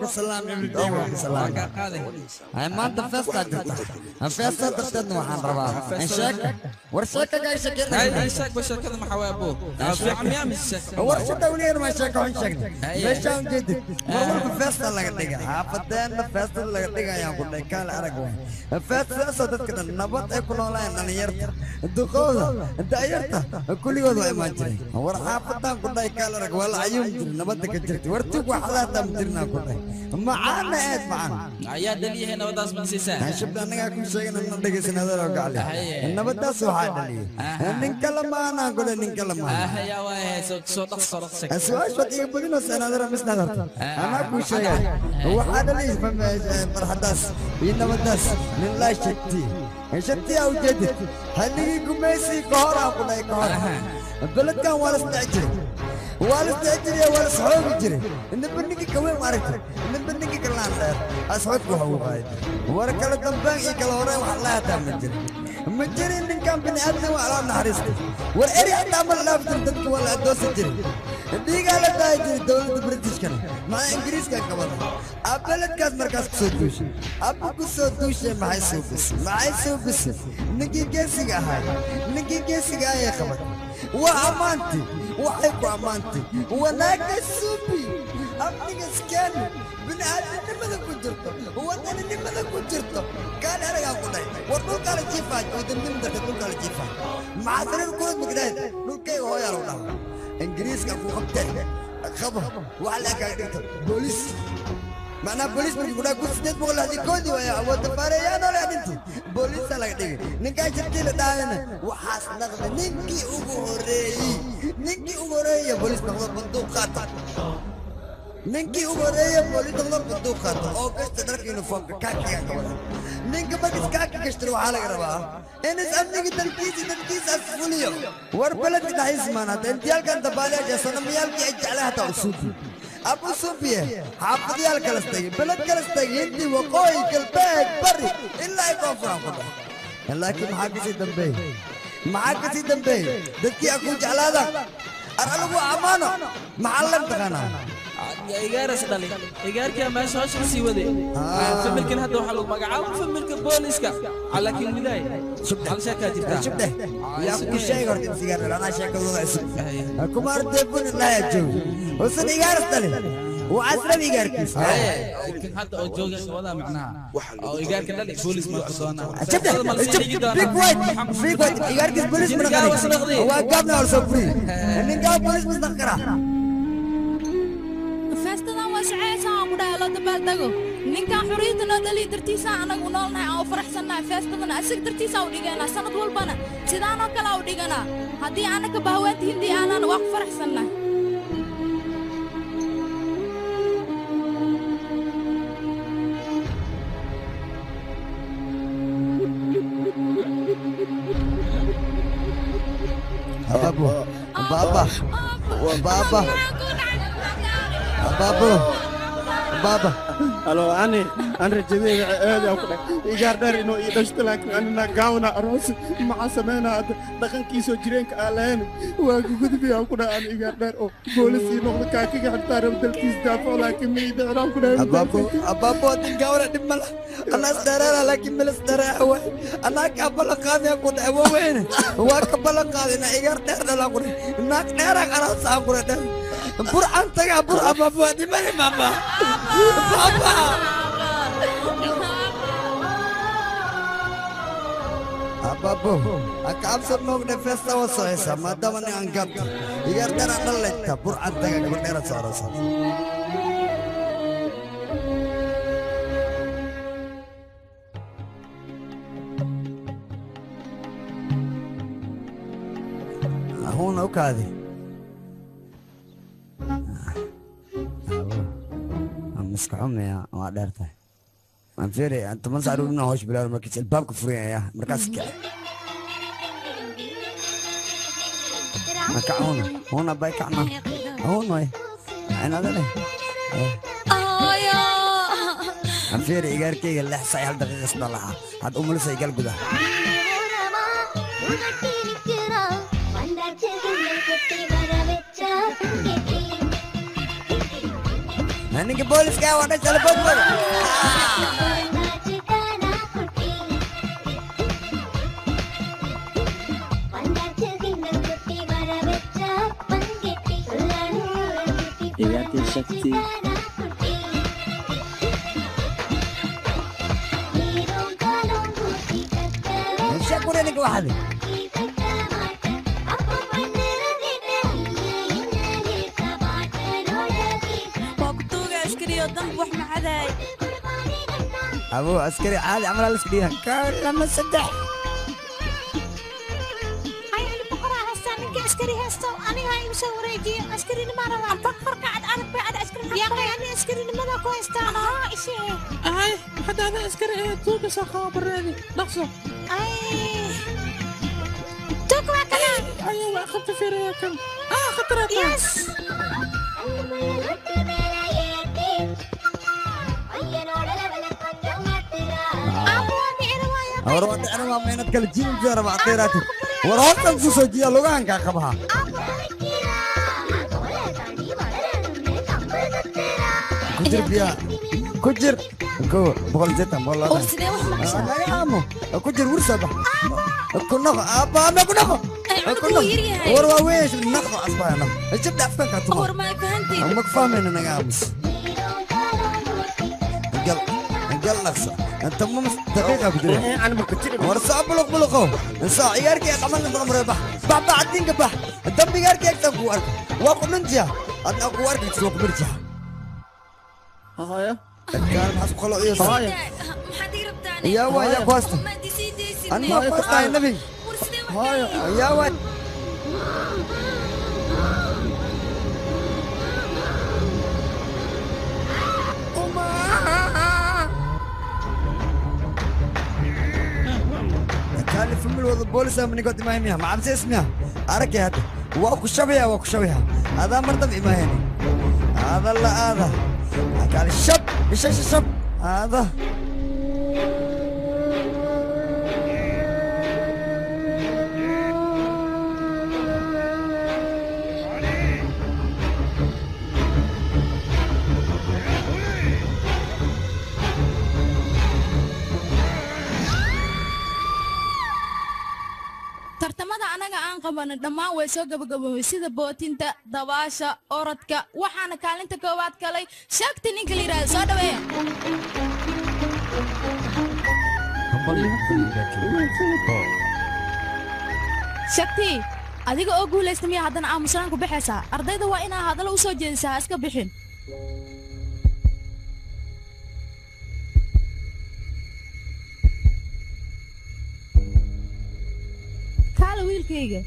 ku salaamay waa ku salaamay ay maanta festa jirta festa darteedna waxaan rabaa in sheeka war sheeka gaa sheekada hay sheeg ba sheekada maxaa waay abo fiican miyaa mise sheeka war shada weligeena ma sheeka xun sheegnay meeshaan jeedid mar walba festa laga dhiga xaafadeenna festa laga dhigayaan ku dhahay kaale arag waay festaasoo dadka dhan nabad ay ku noolaayeen dhallinyarta duqowda da'yarta kulligood waa imaan jireen war xaafadaan ku dhahay kaale arag waa la cayuun jiray nabadda ka jirtay war tug waxlaataa ma jirnaa ku dhahay macaana aad macaan ayaa dhaliyahay nabadaas ma siisaa shibda annagaa kuu sheegana na dhegaysan adeeroo gacli nabadaas waxaa dhaliyay nin kale maanaan ku dhahay nin kale maana ayaa waay soo dhaqso soo dhaqso su-aashaad iga badinaysa adeero misna adarta anaa kuu sheegay waxaa dhaliyay farxadaas iyo nabadaas nin laa shagti shagti aa ujeedid xilligii gumaysi ka hor aan ku dhahay ka hor beledkan waa la isdhici jiray waa la isdhici jiray waa la isxoogi jiray ninba ninkii ka weyn maaragtay ninba ninkii ka laan dheer asxoodku waxa uu qaaday war kala dambeyn iyo kala horeen wax la hataa ma jirin ma jirin ninkan bini aadam waa la naxariistay war eri hataa ma la dhaafi jirin dadka waa la adoonsan jiray dhiigaa la daayi jiray dowladda britishkana macnaa ingiriiska ka wada abeledkaas markaas kusoo duushay abba kusoo duushay maxay soo bisay maxay soo bisay ninkii geesiga ahay ninkii geesiga ayay qabatay waa ammaantii waxay ku ammaantay wanaagga suubi amniga iskeeni bini'aadamnimada ku jirto wadaninimada ku jirto kaan eragaa ku dhahay war dhulkaala jiifaa wadanimo darteed dhulkaala jiifaa maxaa sariir kulad magdhahayd dhulkayga hooyaa lagu dhahaa ingiriiska ku qabtee qabo waxa la kaaga dhigto booliis macnaa booliis markii ku dhahay kun sideed boqol lixdan koodii waaya awoodda faareeyaan ole dhinti booliisa laga dhigay ninkaa jirtii la dhahayna waxaas naqday ninkii ugu horreeyey ninkii ugu horreeyey booliis noqdo banduuq qaata ninkii ugu horreeyey booliis noqdo banduuq qaata oo gashta dharka uniformka kaakiga ka wada ninka markiis kaaki gashtana waxaa laga rabaa in is amniga dalkiisa dadkiisa as fuliyo war beledka dhexdiisa maan hadda intiyaalkan dabaalayaasha sanamayaalkii ay jeclaa hataa usuubi abu suubiye xaafadyaal kala tagay beled kala tagay hindi waqooyi galbeed bari ilaa ay koonfuraan ku dhahay laakiin maxaa kasii dambeeyey maxaa kasii dambeeyey dadkii aan ku jeclaada ar anigu ammaano maxaa la taqaanaa igaaras dhalay igaarkii meesha hawsha kasii waday familkan hadda waxaa lagu magacaaba familka booliska laakiin midaay hal sheekaa jirtaa shubdhe yaa ku sheeg horta in sigaar dhalay anaa sheekadooda cusub kumaar deebun ilaayaa joogo usan igaaras dhalin waxaas rabi igaarkiisa laakiin hadda oo jooga wadaa macnaha oo igaarka dhalay boolis ma ku doonaa shubdhe big white big white igaarkiis boolis ma naqani waa gaabna also free ninkaa boolis ma naqara feestadan waa soceysaa aan ku dhahay loo dabaaldago ninkan xorriyadda noo dhaliya dartiisa anagu noolnahay aan u faraxsannahay feestadana isaga dartiisa u dhiganaa sanad walbana sidaanoo kale u dhiganaa haddii annaka bahawaanta hindi aanana waa ku faraxsannahay Babu, baba, baba. Babu, baba. Halo, ani, an rajadeyda aad aan ku dhahay igaar dheer inuu ii dhashto laakiin anina gaawna aroos maxaa sameynaa hadda dhaqankiisoo jireenka aan lahayn waa gudbi aan ku dhahay an igaar dheer oo boolis ii noqdo kaakiga xirtaa rab dalkiis daafo laakiin ma ii dhicin aan ku dhahay Ababu, ababu, adin gaawna dhib ma laha. Anaa isdheeraana laakiin mala isdheeraa waay. Anaa kaa ballan qaadaya ku dhahay waa weyne. Waa ka ballan qaaday inaa igaar dheer dhalaan ku dhahay. Naag dheeraan aroos aan ku dhahay. Burcaan tagaa bur ababu waa dhimani mama. Baba. Ababu, aka absan moogne festa waa soceysaa maadaama nin aan gaabta. Igaar dheer aan dhalayta burcaan tagaa gabar dheeraan soo aroosaa. Huuna u kaadi. Miska xumaya waa dheer tahay. Aan fiiri toban saac dhulna hoosh bilaar markiis albaabka furaya markaas kici. Kacuna, huna bay kacna. Hun way. Inaad leh. Hooyo Aan fiiri igaarkayga lix saac hal daqiiqa isna lahaa. Had u malisa igal gudaha. Ninka booliska waa dhashay boodbooda. Igaarkii Shakti. Shakure ninka waxaadi. Waa ku tuuga askari oo danb wax ma cadaay. Abuu askari caadi camal la iska dhigaa. Kow, lama, saddex. Ay, ali boqoraa haystaa ninka askari haysto aniga igu soo wareejiyo askarinima rabaa boqorka cad adag bay ad askari yaaqay ani askarinimada ku haystaa haa ishee. Ay, hadda ada askari ee tuuga soo qaba bareedi dhaqso. Ay, tuuga waa kana. Ay, waa qabta fiiraya kan ah khataraad. Yes. War waa dhicin waa meenad kala jiin jira waa qeeraati. War hortan ku soo jiya lugahan ka qabaha. Ku jir biya. Ku jir. Ko 180 wallah. War sidee wax maqashaa? Naga aamo. Ku jir wursa bax. Ku noqo aabba ma ku noqo. Ay, Ku cunugku noqo. wuu yar yahay. War waa weesh noqo asbaa noqo. Jib afkan ka tumo. War ma fahanteed. Ma ku fahmayna naga aamus. Gal gal naqsa. Inta ma daqiiqa ku jira. Ana ma ku jiri. War soo buluq buluqo. Soo ciyaarkii qaman la maro bax. Bax bax dinka bax. Dambigaarkii agtan ku arko. Waa ku dhunjiya. Adna ku arki soo ku birjiya. Hooyo. Kan maxaad ku qalooyaysaa? Hooyo. Maxaad ii rabtaa? Yaa waa yaa ku haysta. Ma disii deysid. Anna ku haysta nabi. War sidee wax Hooyo. Yaa waa كان في الوضع بوليس من قد ما هي ما عم اسمها أركي هذا واكو شبيه واكو شبيه هذا مرتب ما هني هذا لا هذا قال الشب ايش الشب هذا Tartamada anaga aan qabana dhammaan way soo gabagaboobay sida bootinta, dabaasha, orodka, waxaana kaalinta koowaad galay Shakti ninka la yidhaahdo. Soo dhaweeya. Shakti, adiga oo guulaysta miyaa haddana aamusnaan ku baxaysaa? Ardayda waa inaa hadallo u soo jeedisaa, ha iska bixin. Kaala wiilkayga.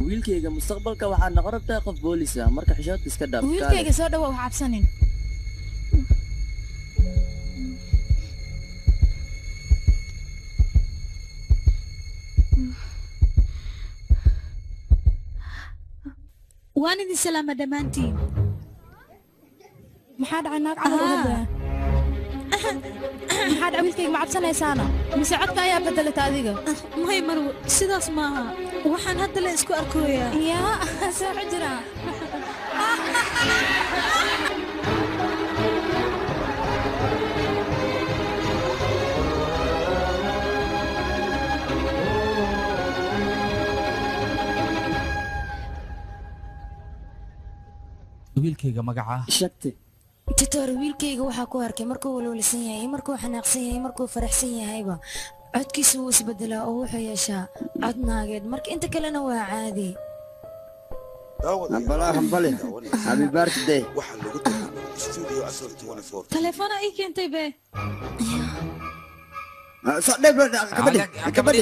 Wiilkayga mustaqbalka waxaa noqon rabtaa qof boolis ah marka xishoodka iska dhaaf. Wiilkayga soo dhawow, ha cabsanin. Waan idin salaama dhammaantiin. Maxaa dhacay naag camal u hadlaya? Maxaa dhacay wiilkayga, ma cabsanaysaana mise codka ayaa bedelata adiga? May marwo, sidaas maaha, waxaan hadda la isku arkooyaa. Yaa soo jira. Wiilkayga magaca? Shakti. Titor, wiilkayga waxaa ku arkay markuu walwalsan yahay, markuu xanaaqsan yahay, markuu faraxsan yahayba codkiisa wuu isbedelaa oo wuxuu yeeshaa cod naageed, marka inta kalena waa caadi. Hambala hambali. Happy birthday. Taleefona ii keentay be. Soo dheeb kabadhi kabadhi.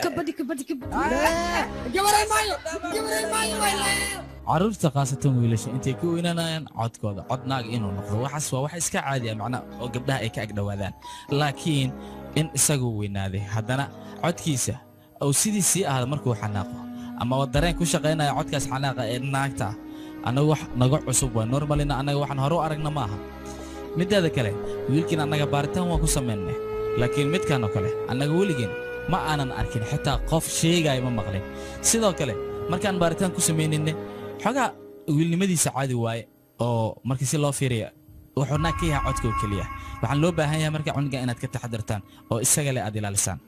Kabadhi kabadhi kabadhi. Carruurta khaasatan wiilasha intay ku weynaanayaan codkooda cod naag inuu noqdo waxaas waa wax iska caadi ah macnaa oo gabdhaha ay ka agdhowaadaan, laakiin in isagu weynaaday haddana codkiisa uu sidii sii ahaado markuu xanaaqo ama uu dareen ku shaqaynaya codkaas xanaaqa ee naagta ah annaga wax naga cusub waa normalina, annaga waxaan hore u aragna maaha. Mideeda kale wiilkiin annaga baaritaan waan ku samaynay, laakiin midkan oo kale annaga weligeen ma aanan arkin, xitaa qof sheegaya ma maqlin. Sidoo kale Markaan baaritaan ku samaynayne xogaa wiilnimadiisa caadi waaye oo markii si loo fiiriya wuxuu naag ka yahay codka oo keliya. Waxaan loo baahan yahay marka cunuga inaad ka taxadartaan oo isaga le aad ilaalisaan.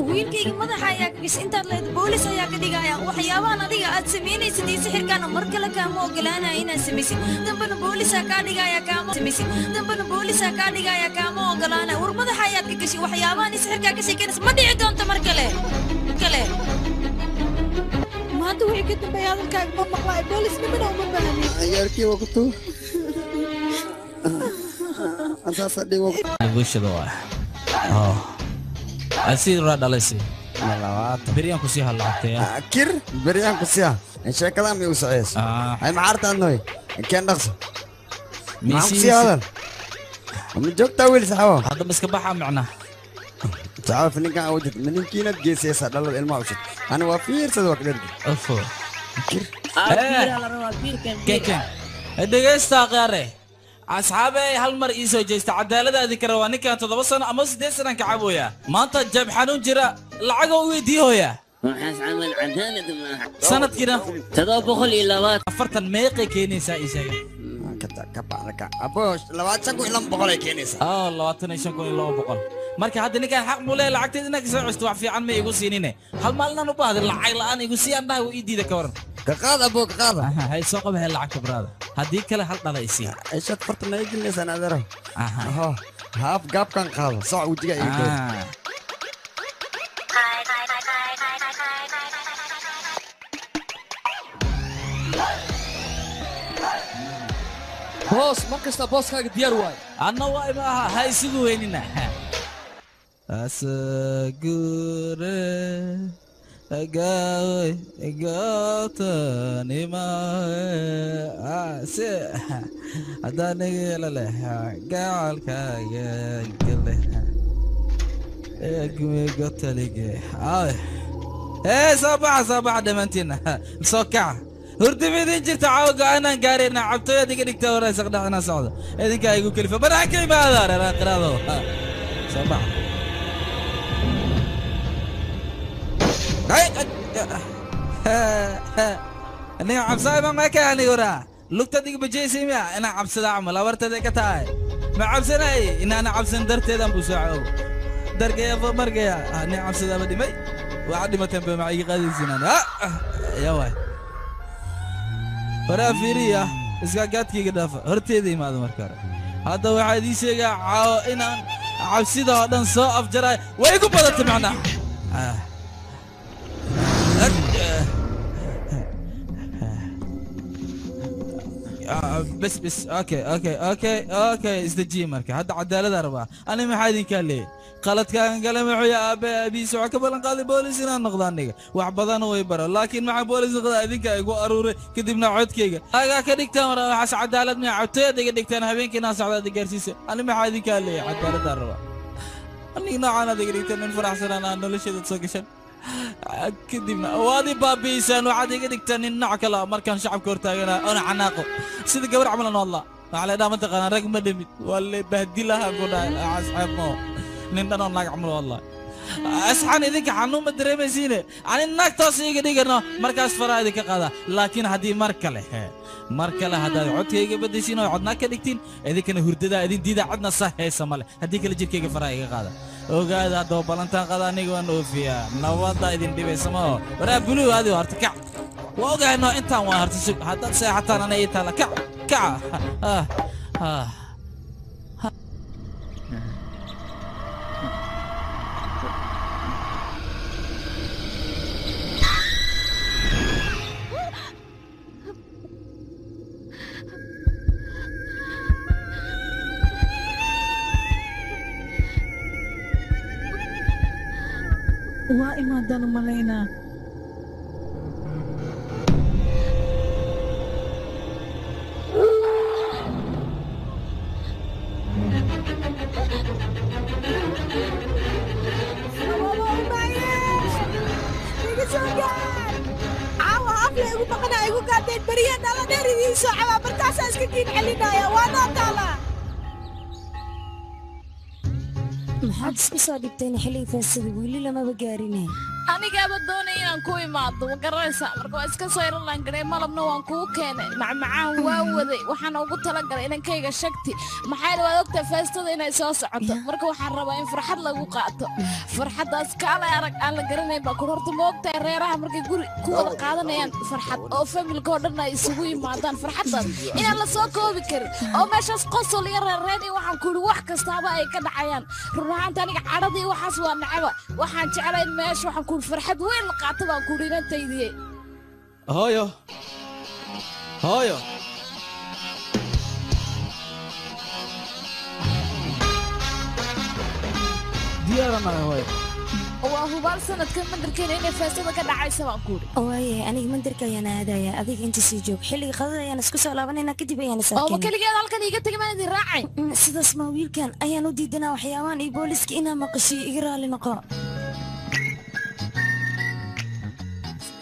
Wiilkayga madaxa ayaa ka gashay intaad leed boolis ayaa ka dhigaya waxyaabahan adiga aad samaynaysid iyo sixirkaana mar kale kaama ogolaanaya inaad samaysid dambana boolisaa kaa dhigaya kaama samaysid dambana boolisaa kaa dhigaya kaama ogolaanaya war madaxa ayaad ka gashay waxyaabahan iyo sixirkaa ka sheekeynaysa ma dhici doonto mar kale kale. Maanta wixii ka dambeeya hadalkaaga ma maqlaayo, boolisnimana uma baahnin. Ciyaarkii waa ku tuu ansaasa dhigo. Bulshada waa oh asii raa dhalaysi beryaan ku sii halaagtay. Kir beryaan ku siya sheekada mi u soceyso ay maxaartaan noy keen dhaqso maxaan ku sii hadal ma joogtaa wiil saxaabo hadda ma iska baxaa macnaa saxaabo ninkan awjid ninkiinad geesaysa dhalada ilmaha ushid ani waa fiirsada waa kadhergi ofo kir keen dhegeysta qaare asxaabey hal mar ii soo jeesta cadaaladaadii ka rabaa ninkan 7 sano ama 8 sano ka cabooya maanta jab xanuun jira lacag oo weydii hooya waxaas camal cadaalad maaha sanadkiina 740 meeqay keenaysaa ii sheega abo 25,200 ay keenaysaa. 25,200 marka hadda ninkan xaq muu leeyahay lacagteeda inaan kasoo custo wax fiican ma igu siinine hal maalinaan u baahday lacag la'aan igu sii aan dhahay wuu ii diida ka waran. Ka qaad abo ka qaad. Hay soo qaba hel lacagta brada haddii kale hal dhala i sii. Ishad farta ma igelinaysaa adeero haaf gaabkan qaado soc wejiga iga good. Boos mar kasta booskaaga diyaar waaye. Anna waa ima aha ha isugu weynina asagure gaaway gaabtanima se haddaan iga yeelo leh gacalkaaga gale gumegotalige aawe ee soo baxa soo baxa dhammaantiinna soo kaca hurdima idin jirta caawa go'aanaan gaarayna cabtooyaad iga dhigta waraysa qdhax inaan socdo idinkaa igu kelifa banaanka imaada reer qiraado soo baxa. Aniga cabsaay baan ma kaani waraa lugtaad iga bajaysay miya inaan cabsada camal abarteeda ka tahay ma cabsanay inaana cabsan darteedaan buu soo coogo dargaya margaya nin cabsadaaba dhimay waxaad dhimateen ba maca iga qaadaysiinaan yaa waay waraa fiiriya iskaagaadkayga dhaafa horteeda imaada marka hore hadda waxaa idiin sheegaa caawo inaan cabsida oo dhan soo afjaraay way igu badatay macnaha. بس بس okay okay okay okay isdejiye marka hadda cadaalada rabaa ani maxaa idinkaa leeyahay qaladkaan gala muxuu yahay aabe aabihiis waxaa ka ballan qaaday boolis inaan noqdo aniga wax badan way baro laakiin maxaa boolis noqda idinka igu aruuray kadibna codkayga agaa ka dhigtaan war waxaas cadaalad miya cabtooyaad iga dhigtaan habeenkii inaan socda aad gaarsiisa ani maxaa idinkaa leeyahay cadaaladaan rabaa aniga noocaan aad iga dhigtaan nin faraxsanaan aan nolosheeda soo gashan kadibna waad i baabi'isaan waxaad iga dhigtaan nin nooc kale ah markaan shacabka hortaagana oona xanaaqo sida gabar camal aan u hadlaa waxaa la dhaha mataqaanaa rag ma dhimid waa la bahdilaha ku dhahay asxaab moo nin dhan oo naag camal u hadlaa asxaan idinka xanuun ma dareemaysiine ani naag toos iga dhigano markaas faraa idinka qaada laakiin haddii mar kale mar kale haddaad codkayga bedeshiin oo codnaag ka dhigtiin idinkana hurdadaa idin diida codna sa heesa male haddii kale jirkayga faraa iga qaada ogaada haddaba ballantaan qaada aniga waan oofiyaa nabadda idin dhibaysa ma oo waraa buluu adi horta kac waa ogahay noo intaan waa horta sug haddaad seexataan ana ii taala kac kaca. Waa imaadaan u malaynaa. Caawa afla igu maqanaa igu gaadeen beriya dhala dheer idiin soo cabaa markaasaa iska kiin celinaya waa noo taalaa. Maxaad isku soo dhibteen xilliga feestada weli lamaba gaarine. Anigaaba doonaya inaan ku imaado, ma garanaysaa? Marka waa iska soo iran garay, malabna waan kugu keenay, macmacaan waa waday, waxaan ugu talagalay inankayga Shakti. Maxaa yeele waad ogtahay feestada inay soo socoto. Marka waxaan rabaa in farxad lagu qaato, farxaddaas kaalay arag aan la garanayn baa kur. Horta ma ogtahay reeraha markay guri ku wada qaadanayaan farxad oo familka oo dhan ay isugu yimaadaan, farxaddaas inaan la soo koobi karin oo meeshaas qosol iyo reerreen iyo waxaan ku yidhi wax kastaaba ay ka dhacayaan. Run ahaanta aniga cadhadii waxaas waa nacaba. Waxaan jeclay in meesha waxaan ku yidhi farxad weyn la qaato baan ku yidhi inantaydiyey. Hooyo, hooyo. Diyaaranahay hooyo. Waa hubaal sanadkan mandarkeena inay feestada ka dhacaysa baan ku yidhi. Waayahay, aniga mandarka ayaan aadaya, adiga inta sii joog. Xilliga qadada ayaan isku soo laabanaynaa, kadib ayaan is oo ma arkaynaa. Keligeed halkan iiga tegi maan idin raacay. Sidaas ma wiilkan ayaan u diidanaa waxyaabahan iyo booliska inaa maqashiyo, iga raali noqo.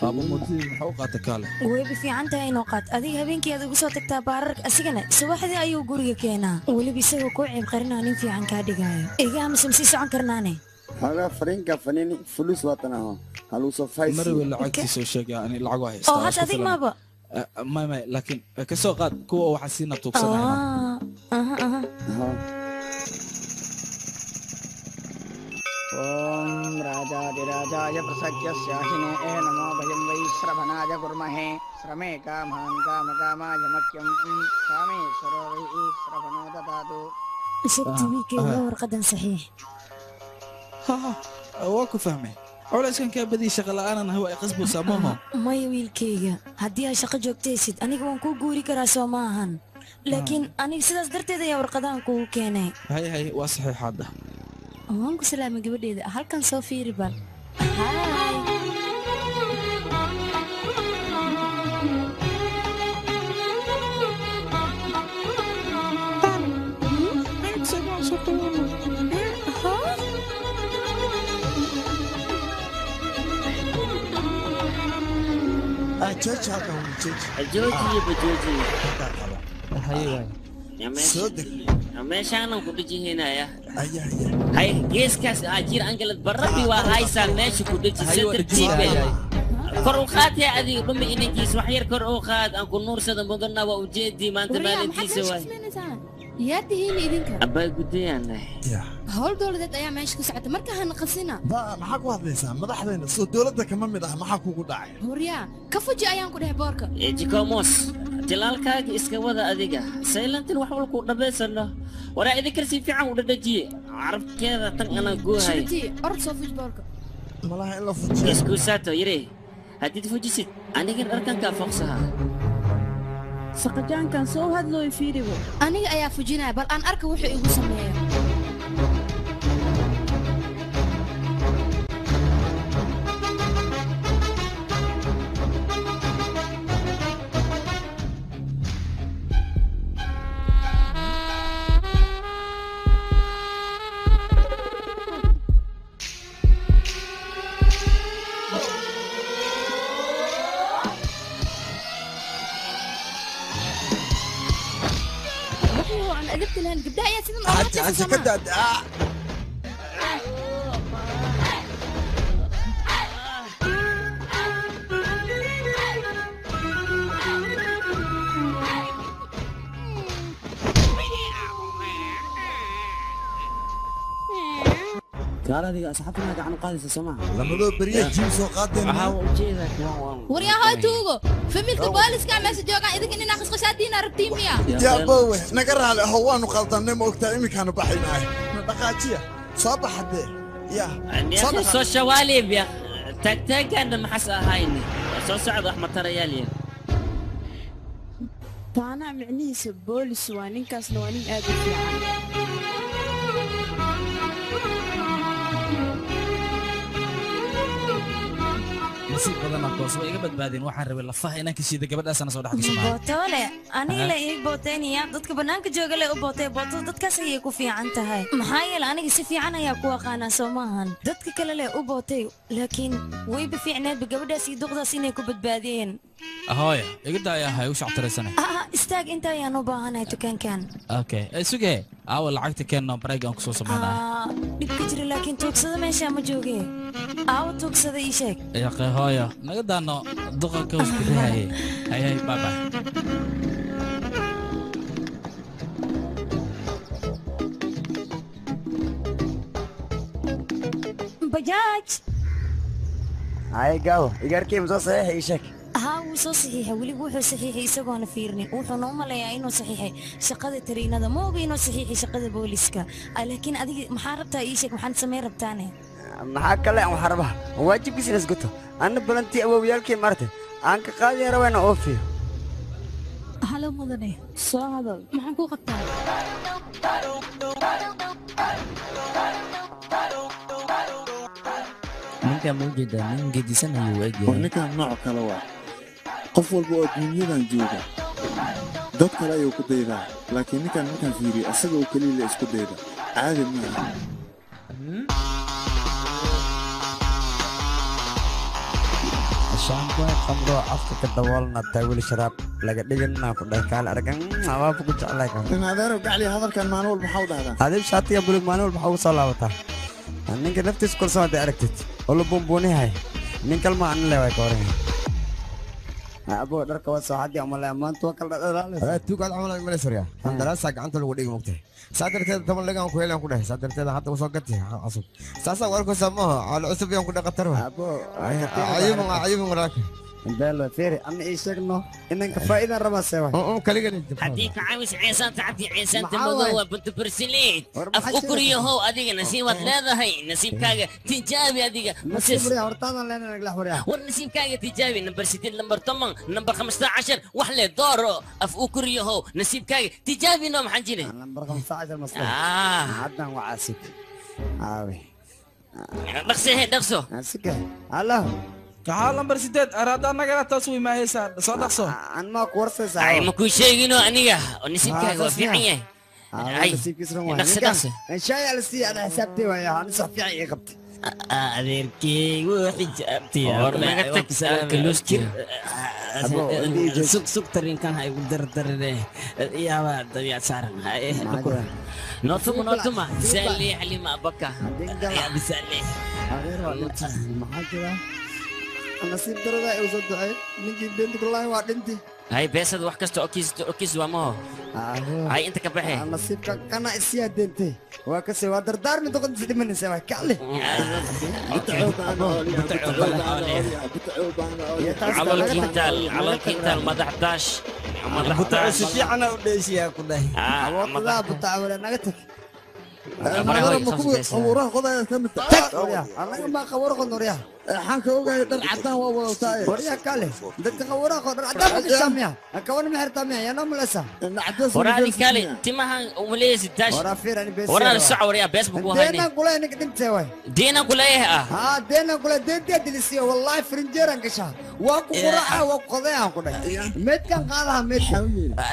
Aabo, mootadii maxaa u qaatay kaale? Wayba fiican tahay inuu qaat. Adiga habeenkii aad ugu soo tagtaa baararka, asigana subaxdii ayuu guriga keenaa, weliba isagoo kuu ceeb qarinaa nin fiican kaa dhigaayo. Iga aamusan, sii socon karnaane. Xoogaa fariinka fanini fulus waatan aho haluusoo faysi. Marwe lacagtiisa u sheegay, ani lacag waa haystaa. Oo hadda adig maaba. May may, laakiin ka soo qaad kuwa waxaa siina tuugsanayna. Ah, aha aha. ॐ राजाधिराजाय प्रसज्यस्याहिने नमो भयं वै श्रवणाय कुर्महे श्रमे कामान् कामकामाय मह्यं कामेश्वरो वै श्रवणो ददातु. Shakti, wiilkayga, warqadan saxiix. Waa ku fahmay, culayskan kaa badiyay, shaqa la'aanan ahay, waa i qasbaysaa maaha? Maya wiilkayga, haddii aad shaqo joogtaysid aniga waan kuu guuri karaa, soo ma ahan? Laakiin aniga sidaas darteed ayaa warqadahan kugu keenay. Hay hay, waa saxiix hadda. Waan ku salaamay gabadheeda, halkan soo fiiri bal. Jooji halkan, jooji. Joojiye ba joojiye. Haye waay. Soo deg. Meeshaanan ku dhejihinaya. Hay, geeskaas jir angalad barrabi waa haysaa, meesha ku dheji si tartiibe. Kor u qaad hee, adiga dhumi inankiis wax yar kor u qaad, aan ku nuursada mudana waa ujeedii maanta. Waryaa, maxaad maalintiisa meesha waay. samaynaysaa? Yaa tihiin idinka? Abbaa, gudayaanahay. Howl dowladeed ayaa meesha ka socota, marka hana qasina. Ba, maxaa ku hadlaysaa? Madaxdayna soo dowladda kama mid ah, maxaa kugu dhacay? Huryaa, ka fuji ayaan ku dheh boorka. Jikomos, tilaalkaaga iska wada adiga saylantin wax walku dhabaysano waraa idinkar si fiican u dhadhajiye carabkeeda tan anaa goohay. Shruti, orod soo fuji boorka. Malaha in la fujiyo. Iskuusaato yire, haddiid fujisid anigan dharkankaa foqsaha. Saqajaankan soo hadlooy, fiiribo. Aniga ayaa fujinaya, bal aan arka wuxuu igu sameeyo. Wuxuu aan adabta lahayn, gabdhaha ayaa sidan oola Haja haja ka hadlaysa. daa. Kaala adiga, asxaabtana gacan u qaadaysa soo maaha? Lamadoo beriya jiim soo qaadeen. Waxaa ujeedaa kuwan waan. Waryahoy tuugo, familka booliska meesha joogaan, idinka inaa qasqashaadiina rabtiin miya? Yaabowe, naga raali aho, waanu qaldannay, ma ogtaa? Iminkaanu baxaynahay, na dhaqaajiya, soo bax haddee ya. يا أخي soo shawaalib ya taagtaaggaana maxas ahayni soo socda wax matarayaal ya. Taanaa micnihiisa boolis waa, ninkaasna waa nin aad u fiican. Nasiib badanaa kuwaas waa iga badbaadeen. Waxaan rabay lafaha inaan ka shiida gabadhaasana soo dhex gasho maaha. Bootoole aniga la ii booteynaya, dadka bannaanka jooga le u bootay. Bootada dadkaas ayay ku fiican tahay, maxaa yeele aniga si fiican ayaa ku aqaanaa, soo maahan? Dadka kale le u bootay, laakiin wayba fiicneedba gabadhaas iyo duqdaas inay ku badbaadiyeen. Hooya, iga daaya, ha igu shactiraysane. Ah, istaag, inta ayaan u baahanahay dukaankan. Okay, suge. Aawa lacagta keenno bareeg aan ku soo sameynaa. Dhibka jira laakiin tuugsada meesha ma joogee. Aawa tuugsada ii sheeg. Yaqee hooyo, naga daano duqa ka hoos bixinayay. Hay hay bye bye. Bajaaj. Hay gaawo, igaarkii ma soo saxiixay ii sheeg. Haa wuu soo saxiixay, weliba wuxuu saxiixay isagoona fiirinin. Wuxuuna u maleeyaa inuu saxiixay shaqada tariinada, ma oga inuu saxiixay shaqada booliska. Laakiin adiga maxaa rabtaa ii sheeg, maxaan samayn rabtaane? Maxaa kale aan waxaa rabaa waajibkiisa in isguto. Anna balantii awowyaalkii maartay aan ka qaadi rabaa inaan oofiyo. Halo mudane, soo hadal. Maxaan kuu qabtaa? Ninkan ma ujeedaa, nin gedisan ayuu u egyahay. War ninkan nooc kale waa. Qof walba oo adduunyadan jooga dad kale ayuu ku daydaa, laakiin ninkan markaan fiiriyo asaga oo keliya la isku dayda, caadi maaha. Shaambo khamro afka ka daboolna taawil sharaab laga dhigana ku dhahay kaal argan waaba ku jeclahay kan. In adeero gacli hadalkan maalin walba maxaa u dhahdaa? Adiga shaatiga buluug maalin walba maxaa ugu soo laabataa? Ninka naftiisa kalsoon hadday aragtid oo la buunbuunihay nin kalma ana le way ka waran. Abo dharka waa soo xadi ama maanta waa kala dhadhalaalaysa. Tuugaad camal ay malaysa riyaa. Qandaraasaa gacanta lagu dhigi mugtay. Saa darteed 10 lagaan ku helaan ku dhahay. Saa darteed hadda usoo gatay cusub. Saasaa warkaysaa maaha. Calo cusub yaan ku dhaqatar. Abo ayibun ayibun walaaka. Belo fiiri anna ii sheegno inanka faa'iidan rabaa sewa. Kaligan haddii ka caawis ceesaanta cabdi ceesaanta madow waa buntu bersiliid af u koriyahow adiga nasiibaad leedahay nasiibkaaga tijaabi adiga nasiib hortaadan leenahay nagla xuriya. War nasiibkaaga tijaabi nambar 8 nambar 10 nambar 15 wax le dooro af u koriyahow nasiibkaaga tijaabi noo maxaan jiray nambar 15 masla haddan waa caasib aawe dhaqso he dhaqso asika allah Maxaa lambar 8 araada nagala taas way maahaysaa soo dhaqso. An ma ku warsaysaa. Ay ma ku sheegino aniga oo nasiibkaaga waa fiican yahay. Ay nasiibkiisa waa dhaqso dhaqso. Shay ala si ana xisaabtay waa aan sax fiican ii qabtay. Adeerkay wuu xijaabtay. War naga tag kaluus jir. Sug sug tarinkan ha igu dardarine. Yaaba dabiicad saaran. Nootuma nootuma sali xalima abaka. Ya bisali. Adeer waa maxaa jira? Nasiib darada ay soo ducay ninkii deenta kullaahi waa dhinti. Hay beesad wax kasta oo kiis oo kiis waa maho. Hay inta ka baxay. Nasiibka kana isiya deentay. Waa ka sii waa dardaarmi doqon si dhimanaysa waa kacli. Calol kintaal madax daash. Madax si fiican u dheeshiyaa ku dhahay. Awoodda butaawala naga tag. Qabuuraha qodaya ka mid tahay. Anaga ma qabuur qodnoriya. Waxaan ka ogahay dhar cadaan waa wadataa. Warya kale dadka qabuuraha qod dhar cadaan ku sameeya. Kawan ma xirtaa miya yana mulasa. Waraadi kale timahan umaleeyay daash. Wara fiir ani bees. Wara sac wariya bees buu ku haynay. Deena kulay ninka dhintay way. Deena kulay ah. Ha deena kulay deenta dilisiyo wallahi frinjeeran gasha. Waa ku quraca waa ku qodayaan ku dhahay. Meedkan qaadaha meedkan.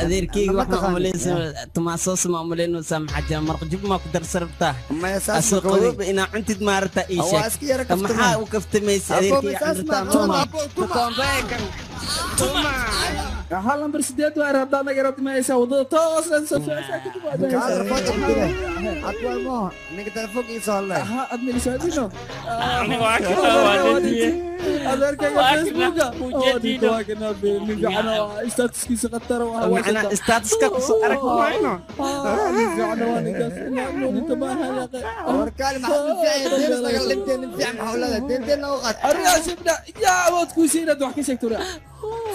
Adeerkayga waxaan umaleynaysaa tumaasoos ma umaleynaysaa maxaa jira maraq jub ma ku darsarabtaa. Ma saas ma qodobba inaa cuntid maarata ii sheeg. Maxaa u kaftamaysa adeerkayga cuntaa tuma. Maxaa lambar 8 waa araada naga rabti maaysaa wadada toos la soo socota kadib waa Kaal rafaad ku diray. Adwa mo ninka telefoonkiisa soo hadlay. Ha administratino. Waa kana waa dhintay. Adeerkayga Facebooka. Waa kana nin fiican oo statuskiisa khatar waa Macnaa statuska ku soo arag mayno. Nin fiican waa ninkaas ninka ma halaqa. War kaal maxaa nin fiican deena laga dhintay nin fiican maxaa leedahay deen loo qaat. Ariyaa shibna yaa awood ku siinad wax ka sheegto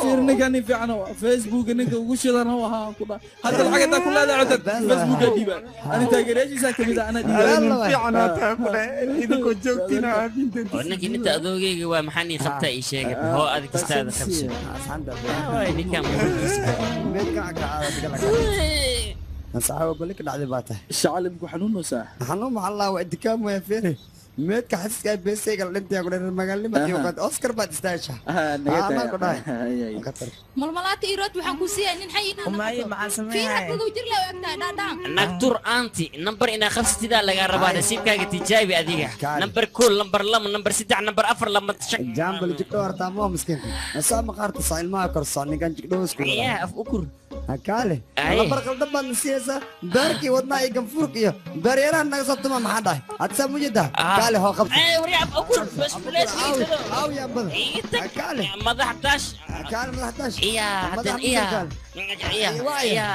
fiir ninka nin fiican oo Facebook ninka ugu shidan oo ahaa ku dhaa hadda lacag inta ku leedahay codad Facebook dhiiba ani taageerayaashiisa kamid ah ana dhiiba nin fiican aad tahay ku dhahay idinkoo joogtiin oo ninka inta adoogayga waa maxaan ii qabtaa ii sheegay hoo adig kastaada qabso ninka saxaabo golik dhacday baa tahay shacalibku xanuunaysaa xanuun maxaa la waa dikaam waa fiiri meedka xasiska ay beesayga dhintay ku dheer magaalnimada iyo qad Oscar baad istaasha naga ku dhahay malmalaata irood waxaan ku siiyay nin xay inaan Umaaye maxaa fiir sameeyay haduu jir leh ogtahay dhaadhaan nagtur anti nambar inaa qabsatidaa lagaa rabaa nasiibkaaga tijaabi adiga nambar 1 nambar 2 nambar 3 nambar 4 nambar 5 jambal jigdho hartaa ma miskiinka asaa maqaarta saa ilmaha korsaa ninkan jigdho isku yaa af ukur Kaale lambar qaldan baad nasiyeysaa beerkii wadnaa iyo ganfuurka iyo beeryaraha naga soo tuma maxaa dhahay hadsaa mujida kaale hoo qabta madax dash kaale madax dash iya hadan iya iya iya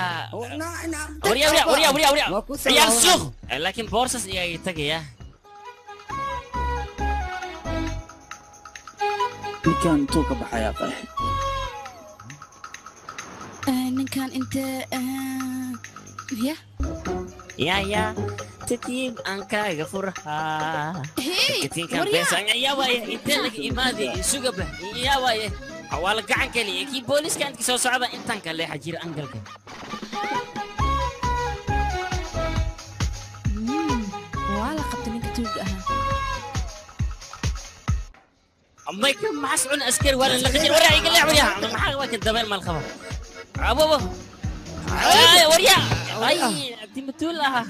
warya warya warya warya warya ciyaar suuq laakiin boorsas iyaa tagaya ninkan intuu ka baxayaa qeex ninkan inte ya ya ya tatiib aan kaaga furhaa katinkan beesan ya waaye intee laga imaaday sugaba ya waaye waa la gacan kaliya kii booliska inta soo socda intaan ka leexa jira angalka waa la qabtay ninka tuuga ahaa مايك ما حسعون عسكري ولا لقجر ورا يقلع وريا ما حا الدبل مال خبر ابو اي وريا اي تمتول لها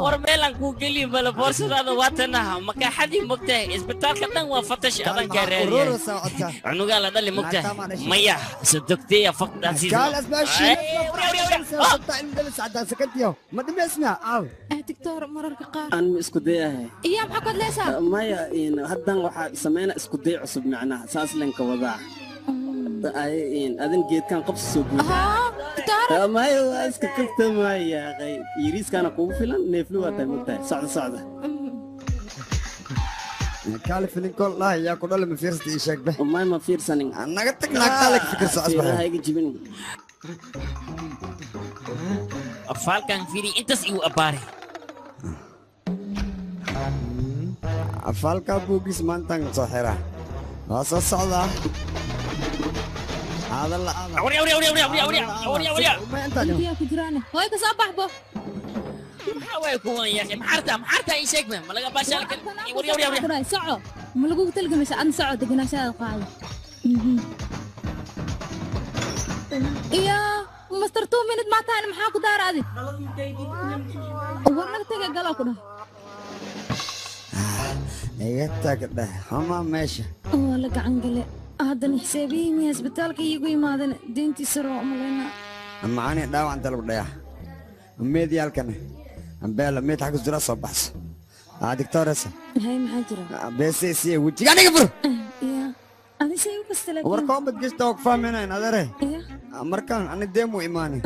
war meelan kuu geliyo bala boorsadaada waatanaha makaaxadii mogtahay isbitaalka dhan waa fatash adan kaa raadiyay cunugaa la dhali mogtahay maya sodogteya doctor mararka qaar aan ma isku dayahay iya maxaa ku hadlaysaa maya haddan waxaa sameyna isku day cusub macnaha saas lenka wadaa adin geedkan qabsi soo guud maya waa iska kabta maya yariiskaana kugu filan neeflu waa tahay mogtahay socda socda kaale filinkool dhahay yaa ku dhali ma fiirsata ii sheeg be may ma fiirsanin naga tag naagtaa laga fikirso asbaxa iga jibin afaalkan fiiri intaas igu abbaaray afaalkaa buuggiis maantaan soo xiraa waa soo socdaa warya warya warya warya warya warya warya intiyaa ku jiraan hooy ka soo baxbo maxaa waay kuwan yahay maxarta maxarta ii sheeg ma laga baashaal kan warya warya warya soco ma lagugu talgamaysa adna soco deganaashaada qaado iyo master 2 minute maa tahan maxaa ku daara adi war naga taga galaa ku dhah iga tag dheh xumaa meesha waa la gacan gale haddana xisaabihii miya isbitaalka iigu imaadeen deyntiisa roo umalaynaa macaani dhaawac inta lagu dhayaa meedyaalkan ambeela meed xagga jira soo baxso aa dictoresa hay maxaa jira beese siya wejiga aniga fur ya adi say u kasta laakiin war koobad gashta oo ku fahmaynayn adeere markaan ani deemu imaani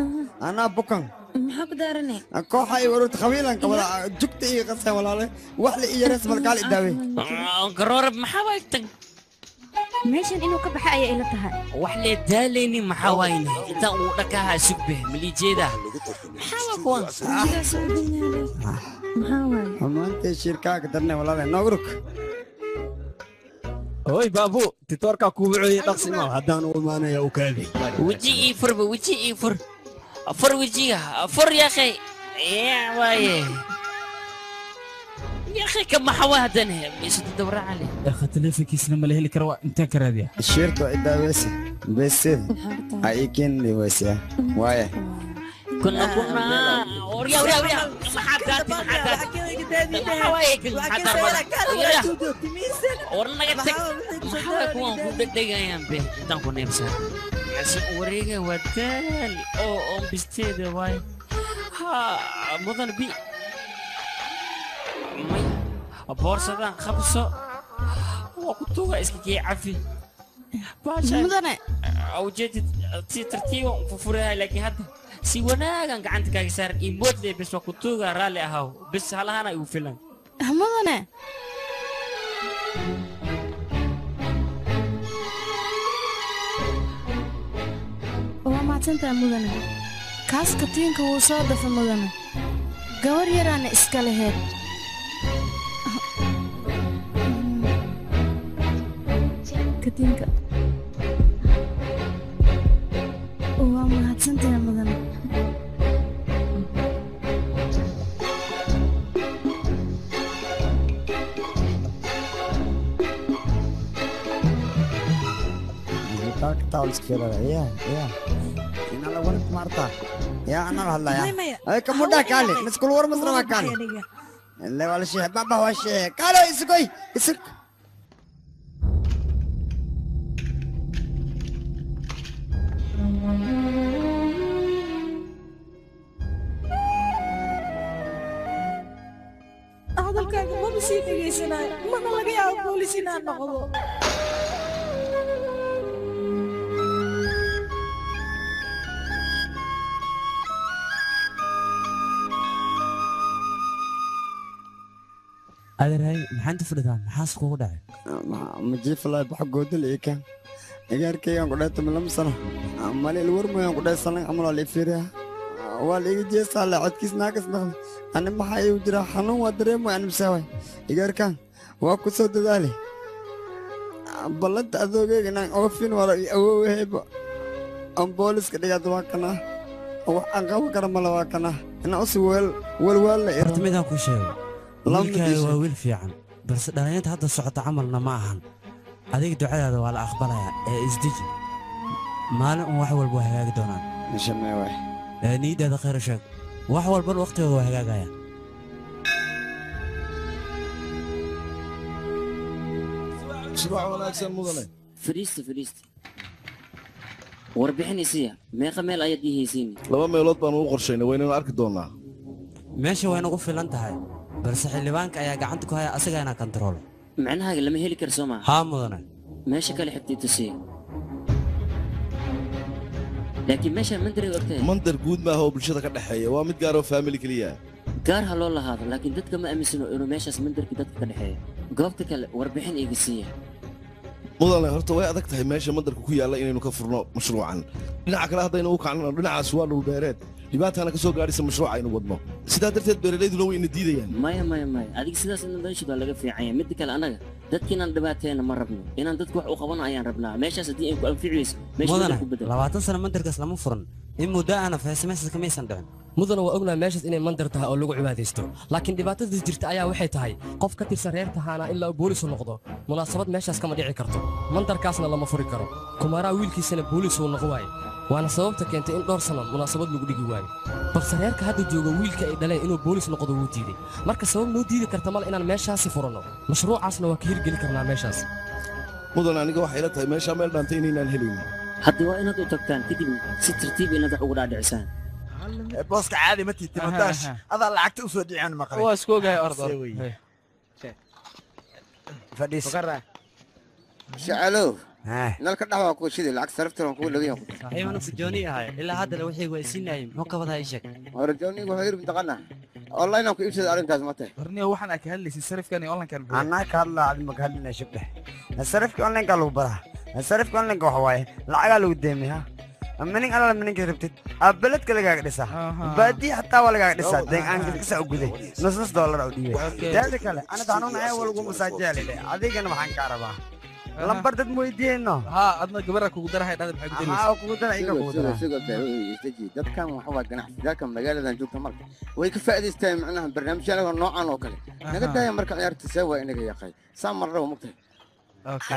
anaa bukan maxaa ku daarane kooxa ay warurta qabiilanka wala jugta iyo qasay walaale wax la ii yareys balkaal idaawe garoorab maxaa waay tan meeshan inuu ka baxa ayaa ila tahay wax lee daalaynin maxaa waayne inta uu dhakaha sugbe malijeeda maxaa waa kuwan maxaa waay xumaantay shirkaaga darnay walaale noogrug hooy baabu titoorkaa kuu wucooyey dhaqsi ma haddaan u imaanaya u kaadi weji ii furba weji ii fur fur wejiga fur yaakhay ya waaye يا اخي كم حواهدن ميسو تدور عليه يا اخي تليفونkiisna ma la heli karo waa intaan ka raadiya shirtu idaaweysa besid ha ii keeni weysa waaye كنا كنا وريا وريا وريا محادات محادات warna naga tag maxaa waay kuwan ku dhegdhegayaan be intaan ku neebsaa si wareega waa daali oo oon bisteeda waay ha mudan bi maya boorsadan qabso waa ku tuuga iska kii cafi mudane ujeedid si tartiiba fufurahay laakiin hadda si wanaagan gacanta kaaga saaran ii moodle bes waa ku tuuga raalli ahaw bes halahana igu filan mudane waa mahadsantahay mudane kaas katiinka wuu soo dafa mudane gabar yaraana iska laheyd katiinka waa mahadsantahay mudane يا انا هلا يا اي كم ودا كالي نسكل ور مصر ما كالي لا ولا شيء بابا هو شيء قالوا يسكوي يسك Ma sii dhegaysanayo, mana laga yaabo boolis inaan noqdo. Adeerhay, maxaa inta fadhidaa? Maxaas kugu dhacay? Majiifalaa bax goodal ii kan igaarkaygaan ku dhahay 12 sano mali ilwarmayaan ku dhahay salan camal waa la ifiiriyaa, waa la iga jeestaa la codkiis naakas naqda. Ani maxaa iigu jira xanuun waa dareemay ani misaaway. Igaarkan waa ku soo dadaale ballanta adoogeyga inaan oofin wala ii awoowahayba aan booliska dhigaad waa kana wax aan qaban kara male waa kana inaan usi weel walwaalla. Horta midaan kuu sheego, wiilkaaga waa wiil fiican, balse dhallinyarta hadda socota camalna ma ahan. Adiga ducadaada waa la aqbalayaa ee isdeji. Maalin un wax walba waa hagaagi doonaan. Ee niyaddaada khayr u sheeg, wax walbana waqtigooda waa hagaagayaan. Subax wanaagsan, mudane. Fadhiista, fadhiista. Warbixin isiya, meeqa meel ayaad ii haysiin? Laba meelood baan ugu qorshaynay, waynaynu arki doonaa. Meesha way nagu filan tahay, balse xildhibaanka ayaa gacanta ku haya, asagaana kantaroolo. Macnahaaga lama heli karo, soo maa? Haa, mudane. Meesha kale xigtay tusiya, laakiin meesha mandar ogtahay. Mandar guud maaha oo bulshada ka dhexeeya, waa mid gaar oo family keliya. Gaar ha loo lahaado, laakiin dadka ma aaminsano inuu meeshaas mandarka dadka ka dhexeeya. Goobta kale warbixin iga siiya. Mudane, horta way adag tahay meesha mandarka ku yaalla inaynu ka furno mashruucan. Dhinaca kale haddaynu u kacnano, dhinacaas waa dhul beereed, dhibaatana ka soo gaadhaysa mashruuca aynu wadno. Sidaa darteed beeralayduna way ina diidayaan. Maya, maya, maya, adiga sidaas ina meesha baa laga fiican yahay. Midda kale, annaga dadka inaan dhibaateena ma rabno, inaan dadka wax u qabano ayaan rabnaa. Meeshaas haddii ay ku anfici weyso, meesha mudane, mandar ku bedel. 20 sano mandarkaas lama furan, in muddo ahna feesmeesas kamaysan dhicin. Mudana, waa ognahay meeshaas inay mandar tahay oo lagu cibaadaysto, laakiin dhibaatada jirta ayaa waxay tahay qof ka tirsan reer tahaana ilaa uu boolisu noqdo munaasabad meeshaas kama dhici karto, mandarkaasna lama furi karo. Kumaaraa wiilkiisana boolis uu noqo waaye, waana sababta keentay in dhowr sano munaasabad lagu dhigi waayo. Balse reerka hadda jooga wiilka ay dhaleen inuu boolis noqdo wuu diiday. Marka sabab noo diidi karta male inaan meeshaasi furanno, mashruucaasna waa ka hirgeli karnaa meeshaas. Mudane, aniga waxay ila tahay meeshaa meel dhaantay inaynaan helaynin. Hadda waa inaad u tagtaan, kadib si tartiib inaad wax ugu dhaadhicisaan. Booska caadi ma tiiti mataash adaa lacagta usoo dhicin maqlay. Waa isku ogahay, orod. Fadhiis. Shacalow, nalka dhex waa kuu shidi, lacag sariftan waa kugu dhagan. Saaxiib, anigu jooni ahay, ilaa haddana wixii waa isiinayay, muxuu ka wadaa? Ii sheeg. Hore joonigu wuxuu yiri mataqaanaa online aan ku iibsada arrintaas ma tahay. Warniyo, waxaan aad ka hadlaysid sarifkan iyo online-kan muxuu? Anaa ka hadlaa, adi ma ka hadlina shabdhe. Sarifka online-ka lagu baraa. Sarifka online-ka waxa waaye lacagaa lagu deemiya minin alala mininka rabtid aa beledka lagaaga dhisaa, baadiya xataa waa lagaaga dhisaa. Deen aan kasa u guday nus nus dollar u dhiibay. Teeda kale ana xanuun ayaa waa lagu masaajeelay. Adigana waxaan kaa rabaa lambar dad ma weydiiyeyno. Haa, adna gabadha kugu darahay dhada maxay ku daraysaa? Haa, kugu dara, iga kugu dara. Sugo, istaji. Dadkan waxa waa ganacsi magaaladan joogta, marka way ka faa'iidaystaan macnaha barnaamijyada noocan oo kale. Naga daaya marka ciyaarta see waa inaga yaqay saa marraba mugtahay.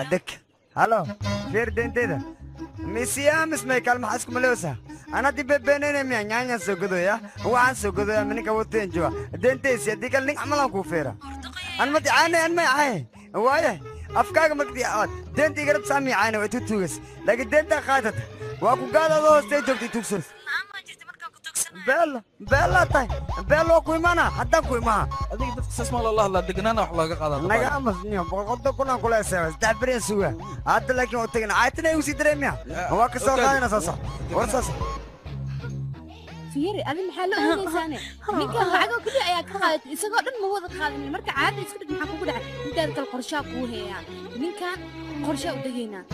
Adek halo feer deenteyda misiyamis may kalma xasku malewsa ana dibe beenene miya nyaanya soo godoya waxaan soo godoya mininka wateen jooga deenteysi haddii kale nin camalan kuu feera an ma dicaane an may ahay waaye afkaaga markii aad deenta igarab saami caane waa tutuugas, laakiin deenta qaadata waa ku gaada adoo hoostay joogtay tugsos beelo beela tahay beelo ku imaana haddaan ku imaha. Adiga dadka saas ma loola hadlaa, deganaana wax looga qaadaa. Naga amas niyo 150,000 aan kula esewa saddex beriyan suga hadda, laakiin waa tegina caytina igu sii dareemiya waa ka soo qaadana soo soc war soo soc. Fiiri, adi maxaa la oonaysaane? Ninkan lacagoo keliya ayaa ka qaadatay, isagoo dhan ma wada qaadanin. Marka caada iska dhig, maxaa kugu dhacay? Midaada kale qorshaa kuu heeyaa, ninkan qorshaa u degaynaa.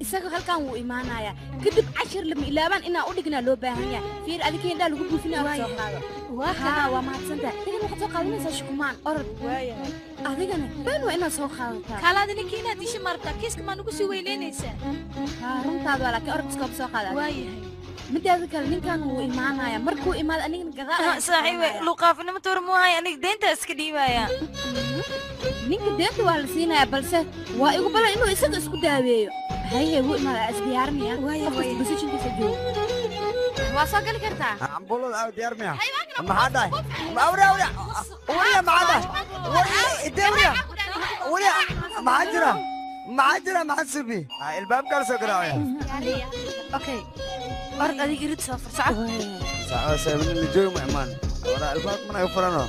Isaga halkan wuu imaanayaa, kadib cashir lama ilaabaan inaa u dhignaa loo baahan yahay. Fiiri, adiga indhaa lagu buufinaya wax soo qaado. Haa, waa mahadsantahay. Adigana waxaad soo qaadanaysaa shukumaan, orod. Adigana been waa inaad soo qaadataa. Kaalaada ninkii inaad disho maartaa, kiiska maa nugu sii weyneynaysaa? Haa, runtaada waa, laakiin orod iskoob soo qaada. Waayahay. Midaada kale ninkan wuu imaanaya, markuu imaado anigana gadaal ayaan ka Saaxiibe, imaanaya. Luqaafinimo tuur muu hay, aniga deynta iska dhiibaya. Ninka deynta waa la siinayaa, balse waa igu balan inuu isaga isku daaweeyo. Haye, wuu imaada, isdiyaarinaya. Qof kasta positionkiisa joogo waa soo gali kartaa. Ambulada aw diyaar miya? Maxaa dhahay? Awri awri wariya, maxaa dhahay? Wariya idee wariya wariya, maxaa jira, maxaa jira, maxaa subi ilbaabka la soo garaacaya? Okay, orod adiga irid soo fur, soco. Saco saabin la joogo ma imaan wara albaab mana furano.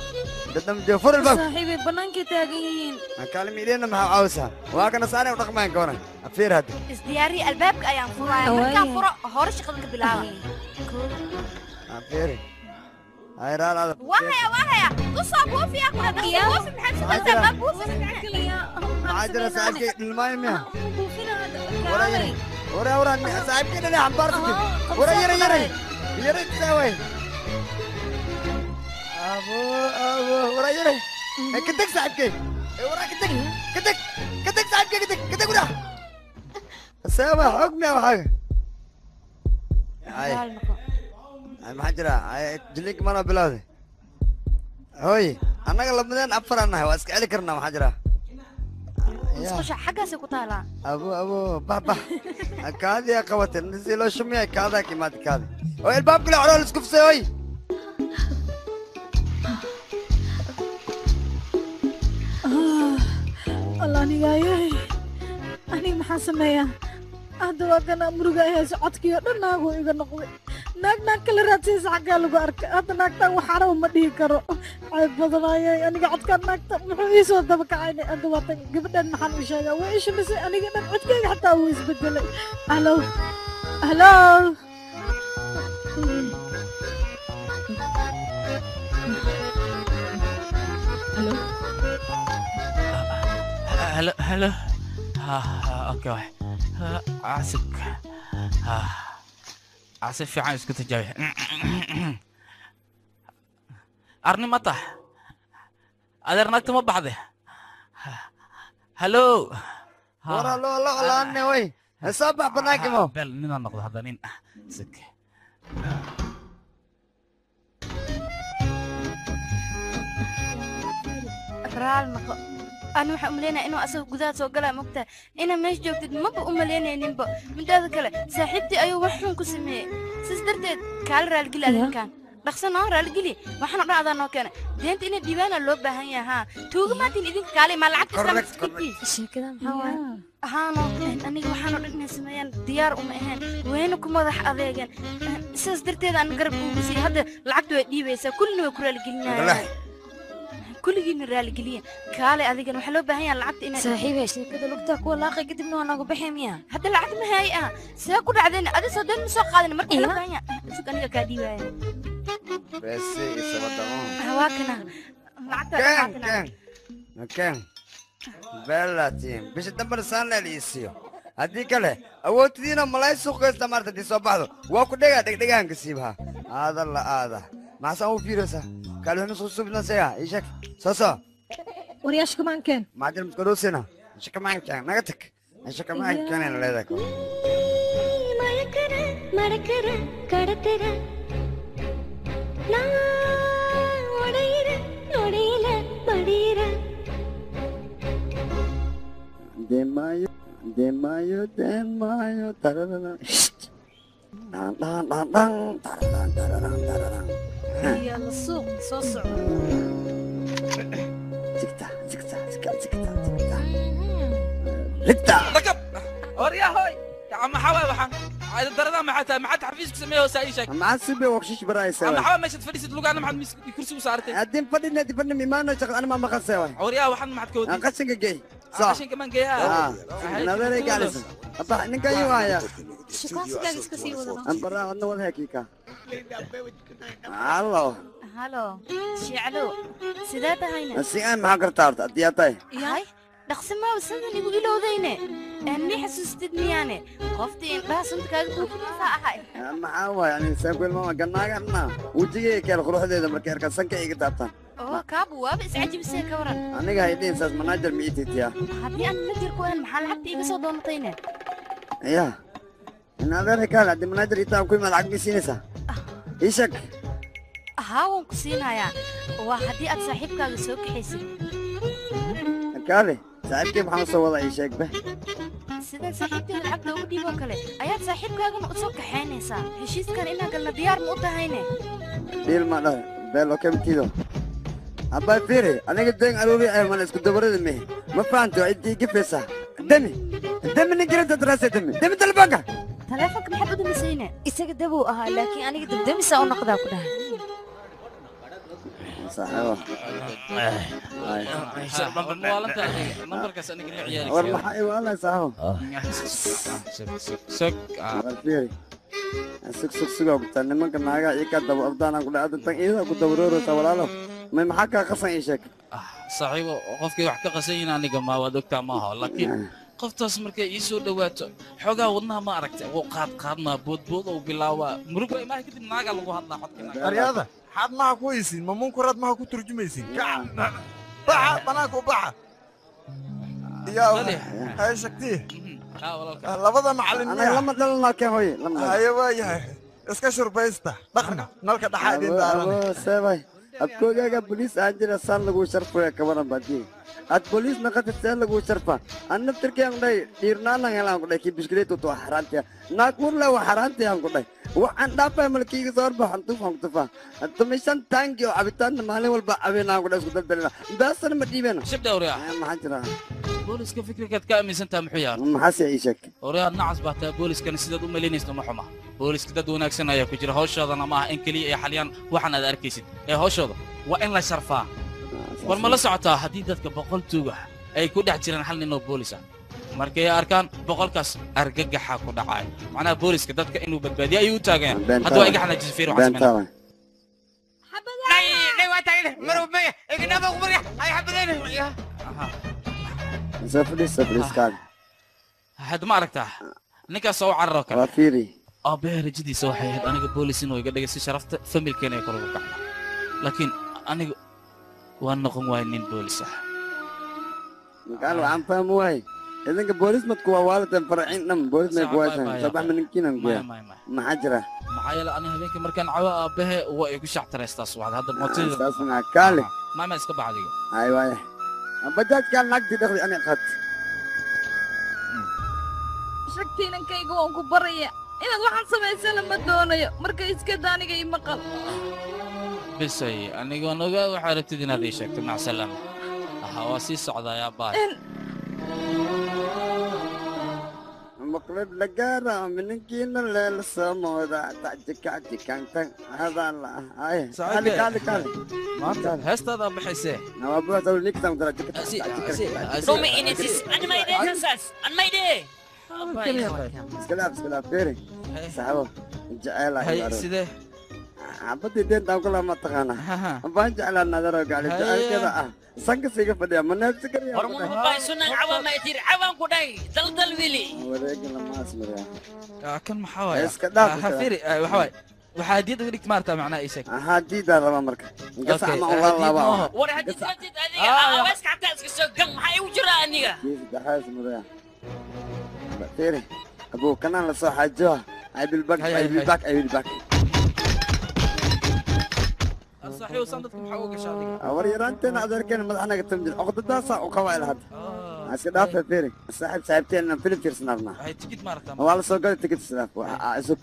Dadna joogo fur albaabka. Saaxiibay bannaankay taagan yihiin. Kaalmiideenna maxaa caawisaa? Waa kana saanay u dhaqmaan ka waran. Afiir hadda. Isdiyaari albaabka ayaan furaya. Markaan furo hore shaqada ka bilaaba. Afiir. Ay raal aad. Wahaya wahaya. U soo buufiya kuna dhaqso buufi maxaad sugaysaa ma buufi. Maxaa jira saaxiibkay dhilmaayo miya? Wara yare. Wara wara saaxiibkay dhalay xambaarsan. Wara yare yare. Yare saaway. Abo abo wara yare. Ka tag saaxiibkay. Wara ka tag. Ka tag. Ka tag saaxiibkay ka tag. Ka tag wara. Saawa xog miya waxaaga? Ay. Ay maxaa jira? Ay jilinka mana bilowday. Hooy, annaga lamadeen afar aan nahay waa iska celi karnaa maxaa jira? Musqusha xaggaasay ku taalaa. Abo abo bah bah. Kaadi yaa qabatay si loo shumiyay kaadaa ka imaatay kaadi. Oy albaabka la corool isku fusay oy. Allah anigaayay aniga maxaan sameeyaa hadda waa kana muruga ay hayso codkii oo dhan naaguu iga noqday naag naag kala raadsanaysa xaggaa lagu arkay hadda naagtaan waxaana uma dhihi karo cayb badanaayay aniga codkaan naagta muxuu ii soo daba kacayna hadda waa tan gabadhan maxaan u sheegaa way ishumisay aniga dhan codkayga xataa wuu isbedelay halo halo. Halo halo. Ha okay wax. Casib. Ha. Casib fiican isku tijaabi. Arni ma tax. Adeer naagta ma baxday. Halo. Wara loo loo laanne way. Soo bax banaanka mo. Bel ninaan noqdo hadda nin. Sik. Raal noqo. Ana waxaan u maleynayaa inuu asaga gudaha soo galaa mogtahay inaa meesha joogtid maba u malaynayninba midaada kale saaxiibtii ayuu wax xun ku sameeyey sidaas darteed kaala raaligeli adinkaan dhaqso noo raaligeli waxaan oo dhan adaa noo keenay deenta inay dhiibaana loo baahan yahay haa tuuga maatiin idinka kaalay maa lacagta islaamka iska sheekada maxaa waaye ahaano aniga waxaan oo dhan inay sameeyaan diyaar uma ahayn wayna ku madax adeegeen sidaas darteed aan garab ugu siiyey hadda lacagta way dhiibaysaa kullina way ku raaligelinayaan kulligiina raaligeliya kaalay adigana waxaa loo baahan yahay lacagta inay saaxiibay sheekada lugtaa kuwa laaqay kadibna waa nooga baxay miya hadda lacag ma haay ah see ku dhacdeen adi soo deen ma soo qaadin marka loo baahan yahay sug aniga kaa dhiibaya Besi isabadamo. Waa kana lacagta Ken ken. Ken. Bella team. Bisha dambe saan la isiyo. Haddii kale awoodtiina malay suuqaysta maarta hadii soo baxdo waa ku dhegaa dhegdhegaanka siibha. Aada la aada. Maxaa u fiiraysaa? Kaalmo soo subnasaya ii sheeg. Soo soo. Waryaasha kumaankeen. Macdin muskadosina. Shakamaankan naga tag. Shakamaankan in leedahay. மயக்கற மறக்கற கடத்துற நான் உடையிற நொடியில மடியிற Demayo demayo demayo tararara. Dang dang dang dang tararang tararang tararang. Yalla suuq soo soco. Zigta zigta zigta zigta zigta. Ligta. Lakab. Waryahoy. Maxaa waay waxaan darada maxaa tahay maxaad xafiiska sameeyay oo saa ii sheeg maxaa sibe waqshish baraysa maxaa waay meeshaad fadhisid lugaana maxaad miis kursi u saartay haddii fadhina dibadna imaana shaqo ana ma maqan seeway waryaa waxaan maxaad ka wadin qashinka geey soo qashinka man geeyaa nadeeray gaalisa abba ninka ayuu haya shukaansigaaga iska sii wada ambara adna wada hakiika hallo halo shiclo sidee tahayna si aan maxaa kartaa horta haddii aad tahay yahay dhaqsi ma sidan igu ilowdayne mi xasuustid miyaane qoftii indhaha sunta kaaga buufinaysaa ahay maxaa waay ani saakuilmama gannaagana wejigayga keel quruxdeeda markay arkaan sanka iga taabtaan oo kaabu waaba iscajibisay ka waran aniga haydhihin saas manaajar ma ii tiitiyaa haddii aan manajer ku ahan maxaa lacagta iiga soo doonatayne ya in adeer kaal haddii manaajar itaan ku imaad lacag mii siinaysaa ii sheeg haa waan ku siinayaa waa haddii aad saaxiibkaaga soo kaxaysid kaale saaxiibkay maxaan soo wadaa ii sheeg be sidan saaxiibteeda lacag loogu dhiiboo kale ayaad saaxiibkaagana u soo kaxaynaysaa heshiiskan inaan galna diyaar ma u tahayne dhiil ma dhahe beel oo kamtido abbaa fiiri aniga deen aruuri ah mana isku dabarada mihi ma fahanto ciddii gifaysaa demi demi ninkirinta daraasa demi demi telefoonka taleefonka maxaad u damisayne isaga dabuu ahaa laakiin aniga dabdamisaa u noqdaa ku dhahay Saaxiibo. Maalinta adiga nambarkaas aniga la ciyaari. War maxaa i waalay saaxiibo? Sog. War fiiri. Sug sug sugaa ku taa nimanka naagaha ii ka daba ordaan aan ku dhahay tan iyada ku dabarooraysa walaalo. May maxaa kaa qasan ii sheeg? Saaxiibo, qofkii wax ka qasan yihiin aniga ma waad ogtaa maaha, laakiin qoftaas markay ii soo dhawaato xoogaa wadnaha ma aragtay wuu qaad qaadnaa boodbood uu bilaabaa murug waa imaha kadib naagaa lagu hadlaa codka naaga. Aryaada xaad maha ku haysiin ma munkuraad maha ku turjumaysiin kaca baxa banaanka u baxa yaa hay shagtii labada macallin Anaga lama dhalanaa keen hooye lama dhalan. Haye waa yahay iska shurbaysta dhaqna nalka dhaxaa idin daaran. Abo seebay. Abkoogaaga boliis aan jira saan lagu sharfaya kabaran baadii. Ad boliis naqatid seen lagu sharfa. An naftirkii aan dhahay dhiirnaanan helaan ku dhahay kii biskileyt wato waa xaaraantiya. Naag warle waa xaaraantiya aan ku dhahay. Waxaan dhaafaya malkiiga soo horbaxan tufaan ku tufaa. Tumishan taangi oo cabitaanna maalin walba cabinaan ku dhahay isku daldalina. Baasana ma dhiibena. Shibda awriyaa. Maxaa jira? Booliska fikirkaad ka aaminsantaha muxuu yahay? Maxaa se ii sheeg? Oreyaa nacas baa tahay booliskana sidaad u malaynayso ma xuma. Booliska dad wanaagsan ayaa ku jira hawshoodana ma aha in keliya ay xaliyaan waxan aad arkaysid ee hawshooda waa in la sharfaa. War ma la socotaa haddii dadka 100 tuug ah ay ku dhex jiraan hal nin oo boolis ah markay arkaan 100kaas argagaxa ku dhacaya macnaha booliska dadka inuu badbaadiyo ayuu u taagan yahay. Hadda waa iga xanaajisay fiir waxaan sameynaa. Soo fadhiis soo fadhiis kaali. Hadda ma aragtaa ninkaas oo cararo kale. Waa fiiri. Aabbahay rajadiisa waxay ahayd aniga boolis inuu iga dhigay si sharafta familkeena ay kor ugu kacdo, laakiin aniga waan noqon waayay nin boolis ah. Makaal waxaan fahmi waayey. Idinka boolis madku waa waalidan faracin dhan boolis may ku waashaan soo bax maninkiinan kuya. Maxaa jira? Maxaa yeelay aniga habeenkii markaan cawo aabbahe waa igu shactaraystaa subaxda hadda mootadayda. Saas maxaa kaali? Maama iska bax adiga. Hay waaye. Bajaajkaan naagtii dhaqdi ani qaad. Shagtiinankayga waan ku baraya inaad waxaan samaysana ma doonayo marka iska daa aniga ii maqal. Bisay aniga waan ogaa waxaa rabtid inaad ii sheegto mac salaama. Aha waa sii socdayaa baay. Maqlib la gaara mininkiina leel samooda tajika jikanta hadaa la ay kaali kaali kaali. Maanta heestaadaa baxaysee. Nawaa buuxda niktan dara jika. Rumi initis anmayde saas anmayde. Iska dhaaf iska dhaaf fiiri. Saaxiibo jecel Hay sidee? Xabadii deentaan kula ma taqaanaa. Baan jeclaa nadaro gaali jecelkeeda ah. Sanka siiga fadhiya ma neebsi kariya. War mun bay sunan cawa ma itir cawan ku dhay daldal wili. Wareegga lama asmariya. Kan maxaa waaye? Iska dhaaf. Ha fiiri waxa waaye waxaa hadiyad uga dhigta maarta macnaha ii sheeg. Hadiidaa rabaa marka. Gasac ma u laabaa. War hadii hadii adiga awaaska xataa iska soo gan maxaa igu jira aniga? Kii saddexaad asmariya. Fiiri abuu kanaan la soo xaajoha. I will back, I will back, I will back. Saaxiibo san dadka maxaa uga gashaa adiga? War yaraanteena adeerkeena madaxnaga tamjir cuqdadaasaa u qabaa ilaa hadda. Iska dhaafa fiiri. Saaxiib saaxiibteena filim fiirsanarnaa. Hay tikid ma aragtaa? Waa la soo galay tikid islaaf. Isuk.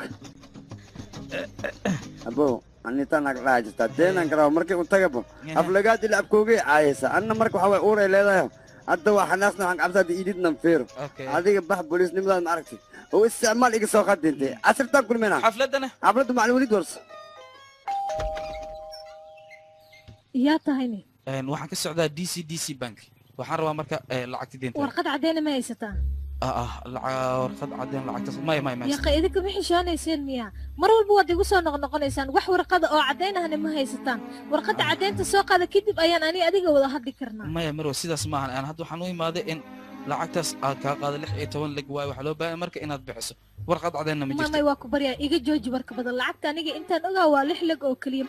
Abuu anitaan naag dhaha jirtaa deenan garaa markii u tagabo aflagaad ila abkoogay caayaysa anna marka waxaa waay uuray leedahay hadda waa xanaasna waxaan cabsaa hadda iididnan fiiro adiga bax booliisnimadaad ma aragtay oo isticmaal iga soo qadintay casirtaan kulmayna xafladana xafladda macalin weliid warso. Yaa tahayni? Waxaan ka socdaa d c d c bank. Waxaan rabaa marka lacagta deynta. Warqad caddeena ma haysataa? Warqad caddeyn lacagtaas maya maya maya. Yaqa idinka ma xishoonaysiin miya? Mar walba waad igu soo noqnoqonaysaan wax warqada oo caddeyn ahna ma haysataan. Warqadda caddeynta soo qaada kadib ayaan ani adiga wada hadli karnaa. Maya marwa sidaas maahan aan hadda waxaan u imaaday in lacagtaas aad kaa qaada 16 leg waayo waxaa loo baahan marka inaad bixiso warqad caddeynna ma jirto. Mamay waa ku baryaa iga jooji warka badan lacagta aniga intaan ogaa waa 6 leg oo keliya.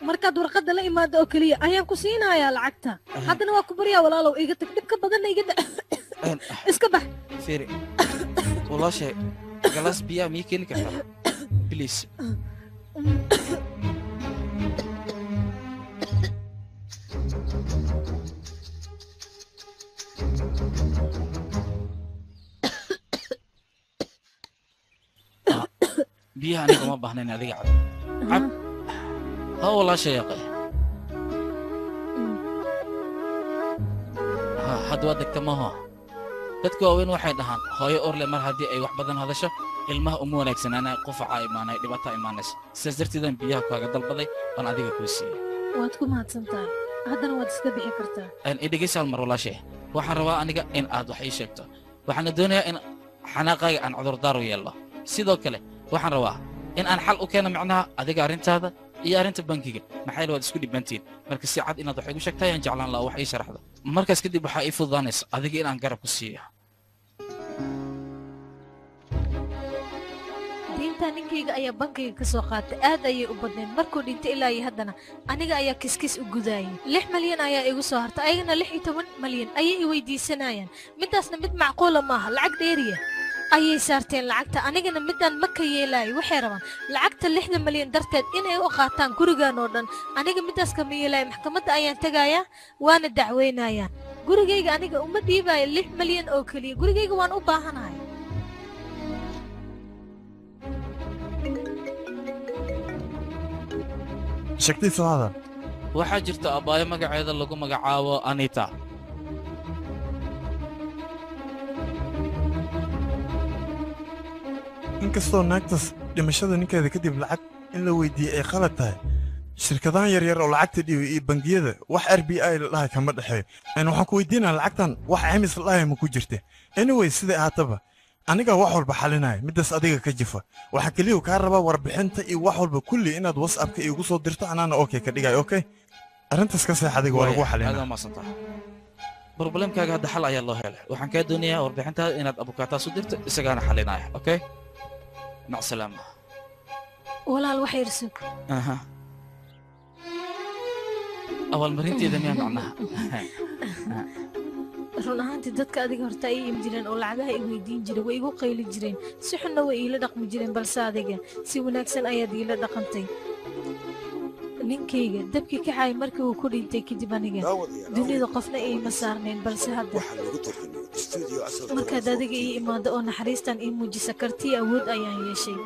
Markaad warqadda la imaado oo keliya ayaan ku siinayaa lacagta. Haddana waa ku baryaa walaalow iga tag dhibka badanna iga iska bax. Fiiri walaashay galaas biyaa mii keeni kartaa please? Biyaha aniga uma baahnayn adiga cab cab. Ha walaashay yaqay ha hadda waa degta maaha. Dadka waaweyn waxay dhahaan hooyo orle mar haddii ay wax badan hadasho ilmaha uma wanaagsanaanaya qufacaa imaanaya dhibaataa imaanaysa sidaas darteedaan biyaha kaaga dalbaday baan adiga kuu siiyey. Waad ku mahadsan tahay, haddana waad iska bixi kartaa. Idhegeysa hal mar walaashay, waxaan rabaa aniga in aad wax ii sheegto. Waxaana doonayaa in xanaaqaaga aan cudurdaar u yeelno. Sidoo kale waxaan rabaa in aan xal u keeno macnaha adiga arrintaada iyo arrinta bankiga, maxaa yeele waad isku dhibantihiin. Marka si cad inaad wax igu sheegtaa ayaan jeclaan lahaa, wax ii sharaxdo. Markaas kadib waxaa ii fududaanaysa adiga in aan garab ku siiyo. Diinta ninkayga ayaa bankiga ka soo qaatay, aad ayay u badnayd. Markuu dhintay ilaa iyo haddana aniga ayaa kiskis u gudaayay. 6 malyan ayaa igu soo hartay, ayagana 16 malyan ayay i weydiisanayaan. Midaasna mid macquula maaha, lacag dheeriya ayay saarteen lacagta, anigana midaan ma ka yeelaayo. Waxay rabaan lacagta 6da malyan darteed inay u qaataan gurigan oo dhan. Aniga midaas kama yeelaayo, maxkamadda ayaan tegayaa waana dacweynayaa. Gurigayga aniga uma dhiibaayo 6 malyan oo keliya, gurigayga waan u baahanahay. Shakti soo hadal. Waxaa jirta abbaayo magaceeda lagu magacaabo Anita. Inkastoo naagtaas dhimashada ninkeeda kadib lacag in la weydiiyey ay qalad tahay, shirkadahan yaryar oo lacagta dhiibay iyo bangiyada wax RBI la dhahay kama dhexeeyo. Waxaan ku weydiinaa, lacagtan wax cemis la dhahay ma ku jirta? Anyway, siday ahaataba aniga wax walba xalinaya, midaas adiga ka jifa. Waxaa keliya kaa rabaa warbixinta iyo wax walba kulli inaad WhatsAppka iigu soo dirto, anaana okay ka dhigayo. Okay, arrintaas ka seex adiga, waa lagu aad xalinaa. Waa mahadsantahay. Problemkaaga hadda xal ayaa loo helay. Waxaan kaa doonayaa warbixintaada inaad abukaataas u dirto, isagaana xalinaya. Okay, mac salaama. Walaal, wax yar sug. Aha, abaalmarinteeda miyaa macnaha? Run ahaantii dadka adiga horta ay imi jireen oo lacagaha i weydiin jiray way igu qayli jireen, si xunna way iila dhaqmi jireen, balse adiga si wanaagsan ayaad iila dhaqantay. Ninkayga dabkii kaxay markii uu ku dhintay kadib aniga dunida qofna iima saarnayn, balse hadda markaad adiga ii imaado oo naxariistan ii muujisa, kartiyo awood ayaan yeeshay,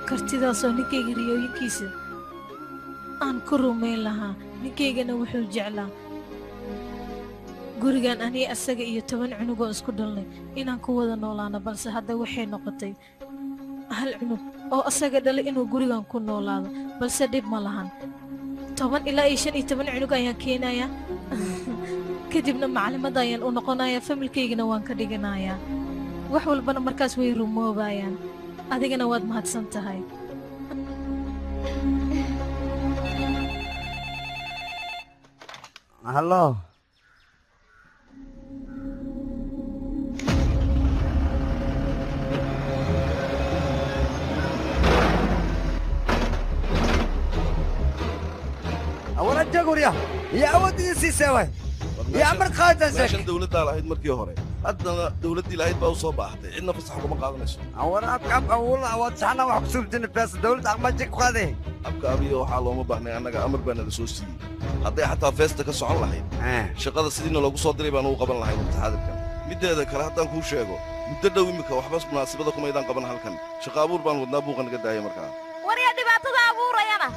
kartidaasoo ninkayga riyooyinkiisa aan ku rumayn lahaa. Ninkaygana wuxuu jeclaa gurigan aniga asaga iyo 10 cunugoo isku dhalnay inaan ku wada noolaano, balse hadda waxay noqotay hal cunug oo asaga dhalay inuu gurigan ku noolaado, balse dhib ma lahan. 10 ilaa iyo 15 cunug ayaan keenayaa, kadibna maclimada ayaan u noqonayaa, familkaygana waan ka dhiganayaa, wax walbana markaas way rumoobayaan. Adigana waad mahadsan tahay. Hallo. Awala jaguriya ya awoodii siisay way ya amar qaadansak. Meeshan dawladdaa lahayd markii hore, haddana dawladdii lahayd baa u soo baahatay, cidna fasax kuma qaadanayso. Awara abka ab awla awood saxna wax ku subtin bas dawlad aqma jik qaaday. Abka abiyo waxaa looma baahnay, annaga amar baa nala soo siiyey. Hadday xataa feesta ka socon lahayd, shaqada sidiina loogu soo diray baan ugu qaban lahayn mutaxaadirkan. Middeeda kale haddaan kuu sheego, muddo dhow iminka waxba munaasabada kumaydaan qaban halkan. Shaqa abuur baan wadnaa, buuqa naga daaya markaa. War yaa dhibaatada abuurayana?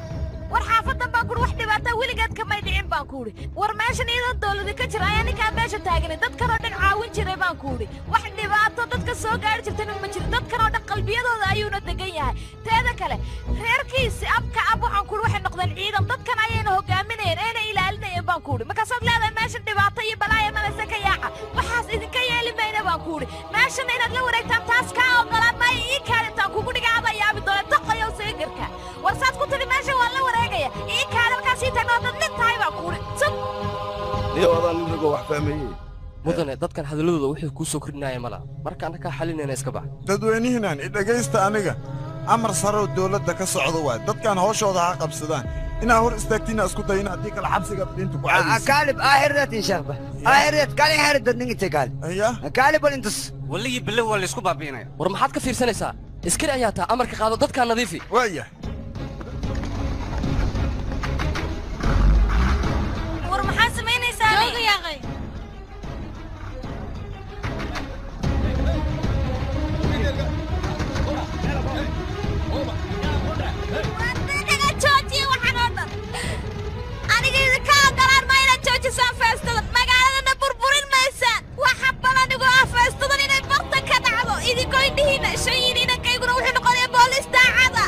War xaafadan baan kuhi wax dhibaataa weligeed kamay dhicin baan kuudhi. War meeshan iyadoon dawladi ka jira ayaa ninkaan meesha taaganay dadkanoo dhan caawin jiray baan kuudhi. Wax dhibaato dadka soo gaari jirtana ma jiro, dadkanoo dhan qalbiyadooda ayuuna degan yahay. Teeda kale reerkiisi abka ab waxaan kuudhi waxay noqdeen ciidan, dadkan ayayna hogaaminayeen ayna ilaalinayeen baan kuudhi. Markaasaad leedahay meeshan dhibaato iyo balaaya malase ka yaaca, waxaas idinka yeeli mayna baan kuudhi. Meeshan inaad la wareegtaan taas kaa ogolaan maayo, ii kaalintaan kugu dhiga adaa yaabi doona taqayow seegarka. War saad ku tidhi meeshan waan la wareegaya, ii kaali halkaas ii taagna dad nin tahay baan kuudhi sug. Niyo adaan nin ragoo wax fahmayey. Mudane, dadkan hadalladooda waxay kuu soo kordhinaya mala, marka anna kaa xalinayna iska bax. Dadweynihinan idhegaysta, aniga amar sarow dawladda ka socdo waay, dadkan hawshooda ha qabsadaan. Inaa hor istaagtiina isku dayina, haddii kale xabsiga diinta ku caadaysa. Kaalib aahirat in shakhba aahirat kaalin xaarid ninka kaal kaalib wal intus waligii bilow waa la isku baabi'inaya. War maxaad ka fiirsanaysaa? Iskari ayaa taa, amarka qaado, dadkaa nadiifi. Waaya. War maxaa samaynaysaa? Jooga yaaqay. Naga joojiya waxaan oo dhan. Aniga idinka ogolaan ma inaad joojisaan feestadan, magaaladana burburin maysaan. Waxa balan igu ah feestadan inay bartan ka dhacdo, idinkoo indhihiina shan yihiin, inankayguna wuxuu noqonayaa boolis daacada.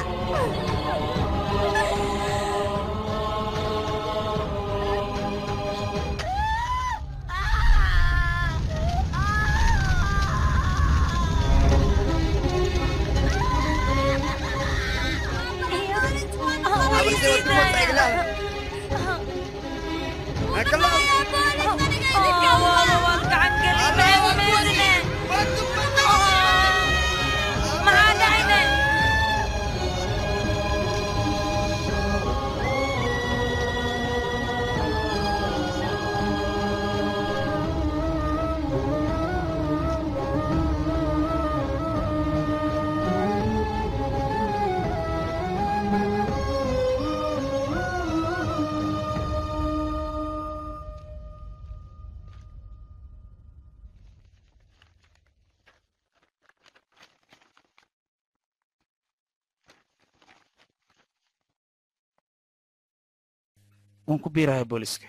Waan ku biirayaa booliska.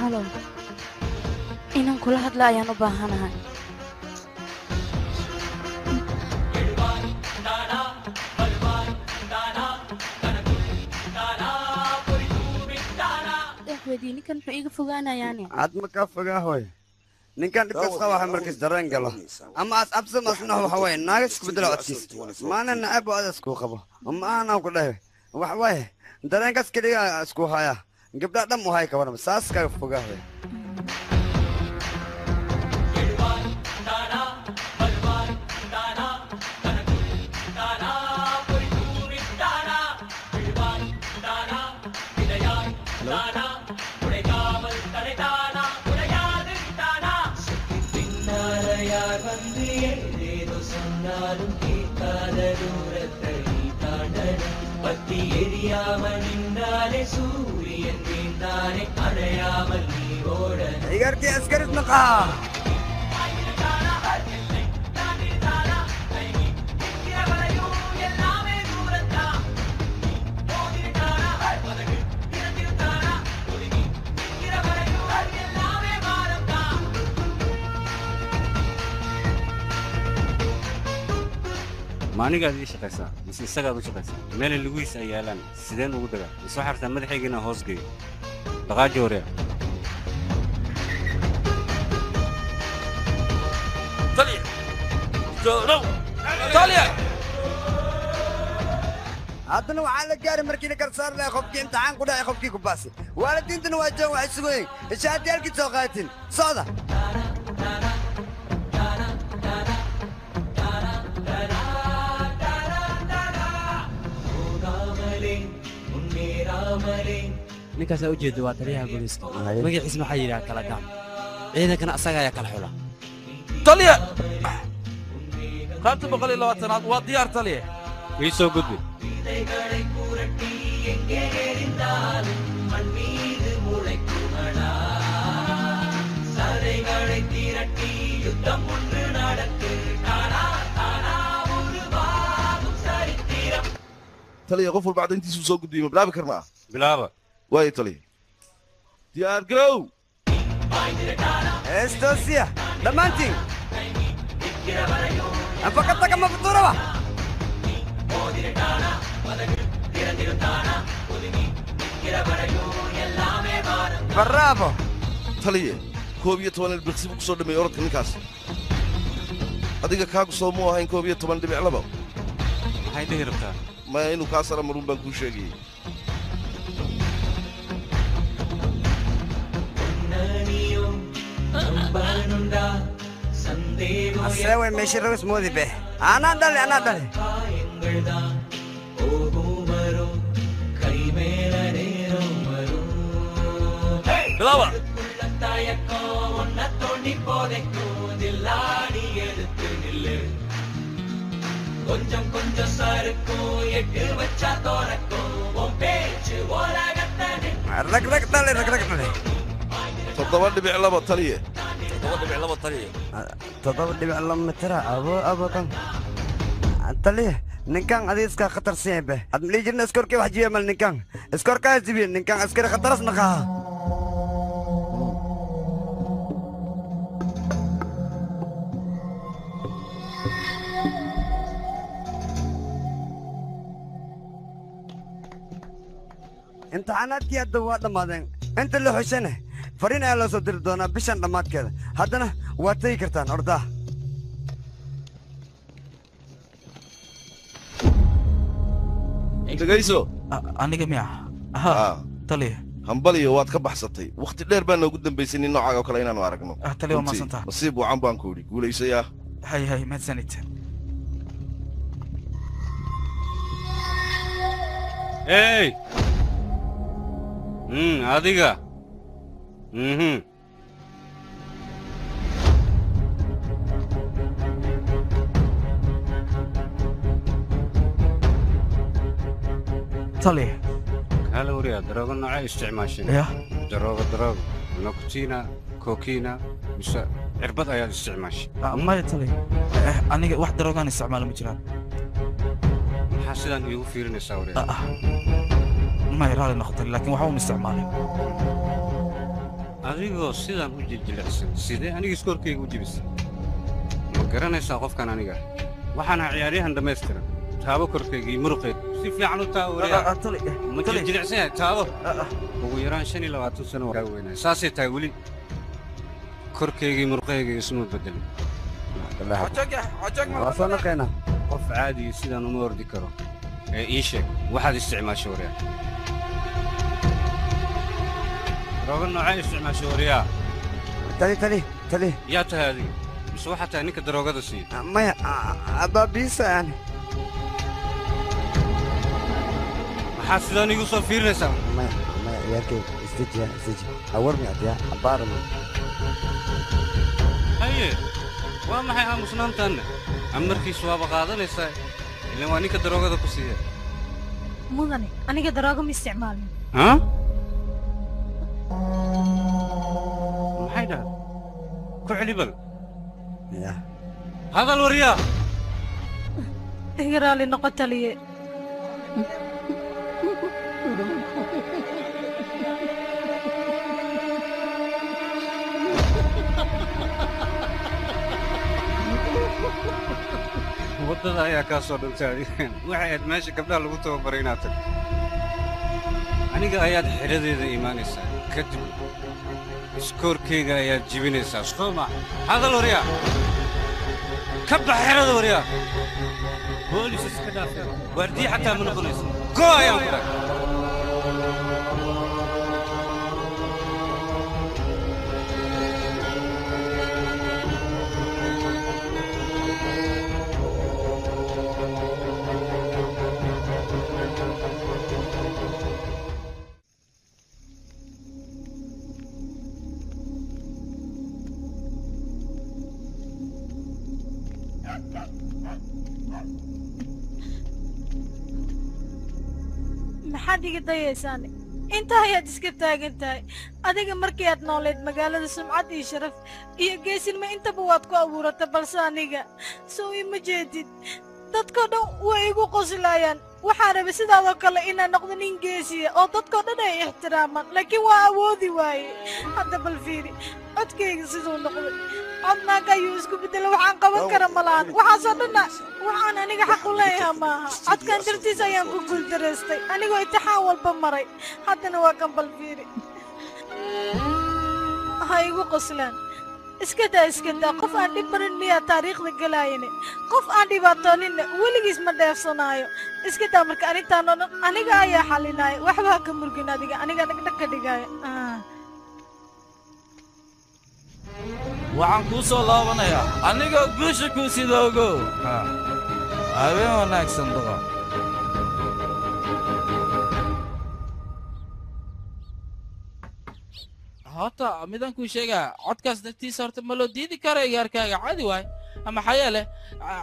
Halo, inaan kula hadla ayaan u baahanahay. Weydiin, ninkan muxuu iiga fogaanayaani? Cad ma kaa fogaa hooy. Ninkan dhibkaas qaba waxa markiis dareen galo ama as absam asna waxa waaye naaga isku bedelo codkiis maana nacab oo adas kuu qabo ma aanan ku dhahay waxa waaye dareenkaas keliya isku haya gabdhaha dhan u hay ka waran saas kaga fogaa hooy. Igarkii askaris naqaa. Ma anigaad ii shaqaysaa mise isagaad u shaqaysaa? Meelay lugihiisa ay yaalaan sideen ugu dagaa? Mise waxaa rabtaa madaxayga inaan hoos geeyo? Dhaqaaji horea. Taliya, joorow taliya. Haddana waxaa la gaaray markii la kala saari lahaa qofkii imtixaan ku dhacay qofkii ku baasay. Waalidiintana waa joogan, waxay sugayeen shaatiyaalkii soo qaatin socda. Ninkaasaa ujeeda waa taliyaha booliiska, magaciisa maxaa yidhaha kala gaam, ciidankana asaga ayaa kala xula. Taliya, qaybta 120aad waa diyaar taliya. Ii soo gudbi. Taliya, qof walba caddayntiisuu soo gudbiyey, ma bilaabi karnaa? Bilaaba. Waayo taliya, diyaar garow. Estosia dhammaantiin anfakataka mafuturaba. Bravo. Taliye, 11 ilbiriqsi buu ku soo dhameeyey orodka ninkaas. Adiga kaagu soo muu ahayn 11.2? Maxay dhihi rabtaa? Maya, inuu kaa sara maruun baan kuu sheegayey. Asewe meeshii ragas moodi be. Anaa dhale, anaa dhale. Bilaaba. Rag rag dhale, rag rag dhale. 7.2 taliye. 7.2 taliye. 7.2 mitira abo abo kan. Taliye, ninkan adiga iska khatarsan yahay be. Ad malii jirna iskoorkii wax jibiya mal ninkan. Iskoorkaa jibiya ninkan askari khataras naqaa. Imtixaanaadkii hadda waa dhammaadeen. Inta la xushana fariin ayaa loo soo diri doonaa bishan dhammaadkeeda. Haddana waad tegi kartaan ordaa. Dhegayso. Aniga miya? Ha taliya. Hambaliyo, waad ka baxsatay. Wakhti dheer baa noogu dambaysay nin noocaaga oo kale inaanu aragno. Taliya, waa Runtii, mahadsantahay. Nasiib wacan baan ku idhi, guulaysayaa. Hay hay, mahadsanid. Hey! Adiga. Taliya. Hal wariyaa daroogo noocay isticmaasheen? Yah. Daroogo noctina kokina mise cirbad ayaad isticmaashay? Maya tali, aniga wax daroogaan isticmaalo ma jiraan. Maxaa sidaan iigu fiirinaysaa wariyaa? Maya, raali noqotay, laakiin waxba uma isticmaalin. Adigoo sidaan u jiljilicsan sidee aniga iskoorkayga u jibisay? Ma garanaysaa qofkan aniga? Waxaan ahaa ciyaaryahan dhammaystiran. Taabo korkayga iyo muruqayga si fiican u taabo wariyaa. Ma jiljilicsan yahay? Taabo. Ugu yaraan 25 sano waa kaa weynaa, saasay tahay weli korkayga iyo muruqayga isuma bedelin. Waa soo naqaynaa. Qof caadiga sidaan uma ordi karo ee ii sheeg waxaad isticmaashay wariyaa. Daroogo noocee isticmaashay wariyaa? Tali, tali, tali. Yaa tahay adiga? Mise waxaad tahay ninka daroogada siiya? Maya, abaabiisa aan. Maxaad sidaan iigu soo fiirinaysaa? Maya, maya, ciyaarkay isdejiya, isdeji awarmi adiya abaarma. Haye, waa maxay aamusnaantaanna? Amarkiisu waaba qaadanaysaa, ilan waa ninka daroogada ku siiya. Mudane, aniga daroogo ma isticmaalin. Ha, maxay dhahday? Ku celi bal. Ya. Hadal wariyaa. Iga raali noqo taliye. Waddada ayaa kaa soo dhuntay adigan. Waxay ahayd meesha gabdhaha lagu tababaray inaad tagto. Aniga ayaad xidhadeeda imaanaysaa, kadib iskoorkayga ayaad jibinaysaa, soo ma? Hadal waryaa. Ka bax xidhada waryaa. Boolis iska dhaafe, waardiye xataa ma noqonaysa. Go ayaan ku dhahay. Maxaad iga dayaysaan? Inta ayaad iska taagan tahay. Adiga markii aad nooleed magaalada sumcad iyo sharaf iyo geesinimo intaba waad ku abuurata, balse aniga soo ima jeedid. Dadkoo dhan way igu qoslayaan. Waxaan rabay sidaadoo kale inaan noqdo nin geesiya oo dadkoo dhan ay ixtiraamaan, laakiin waa awoodi waaye. Hadda bal fiiri codkayga siduu noqday. Cod naag ayuu isku beddelay. Waxaan qaban kara ma lahan. Waxaasoo dhanna waxaan aniga xaq u leeyahay maaha. Codkan dartiis ayaan ku guuldaraystay anigoo imtixaan walba maray. Haddana waa kan, bal fiiri. Ha igu qoslaan. Iska daa, iska daa. Qof aan dhib marin miyaa taariikhda gelaayane? Qof aan dhibaatooninna weligiis ma dheefsanaayo. Iska daa. Marka arrintaan oo dhan aniga ayaa xalinaayo. Waxba ha ka murgin adiga, aniga dhagdhag ka dhigaayo. Waxaan kuu soo laabanayaa anigoo guusha kuu sidoogo. Habeen wanaagsan duqa. Horta midaan kuu sheegaa, codkaas dartiisa horta ma loo diidi karo igaarkaaga. Caadi waay, maxaa yeele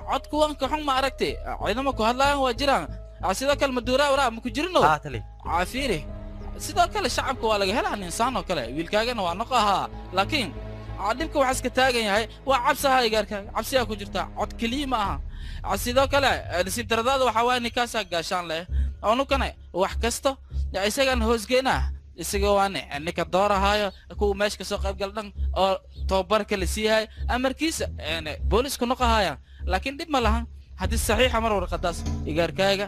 cod kuwanka xun ma aragtay ciidamo ku hadlaayaan waa jiraan. Sidoo kale maduuraa waraa ma ku jirino cafiiri. Sidoo kale shacabka waa laga helaa insaan oo kale, wiilkaagana waa noqo ahaa, laakiin dhibka waxaa iska taagan yahay waa cabsaha igaarkaaga. Cabsiyaa ku jirta, cod keliya ma aha. Sidoo kale nasiib daradaada waxaa waaya ninkaasaa gaashaan leh onukane wax kasta isagaan hoosgeynaa, isaga waane ninka doorahaayo kuwa meesha kasoo qayb gal dhan oo tababarka la siiyahay amarkiisa boolisku noqohaya. Laakiin dhib ma lahan haddii saxiixa mar warqadaas igaarkaaga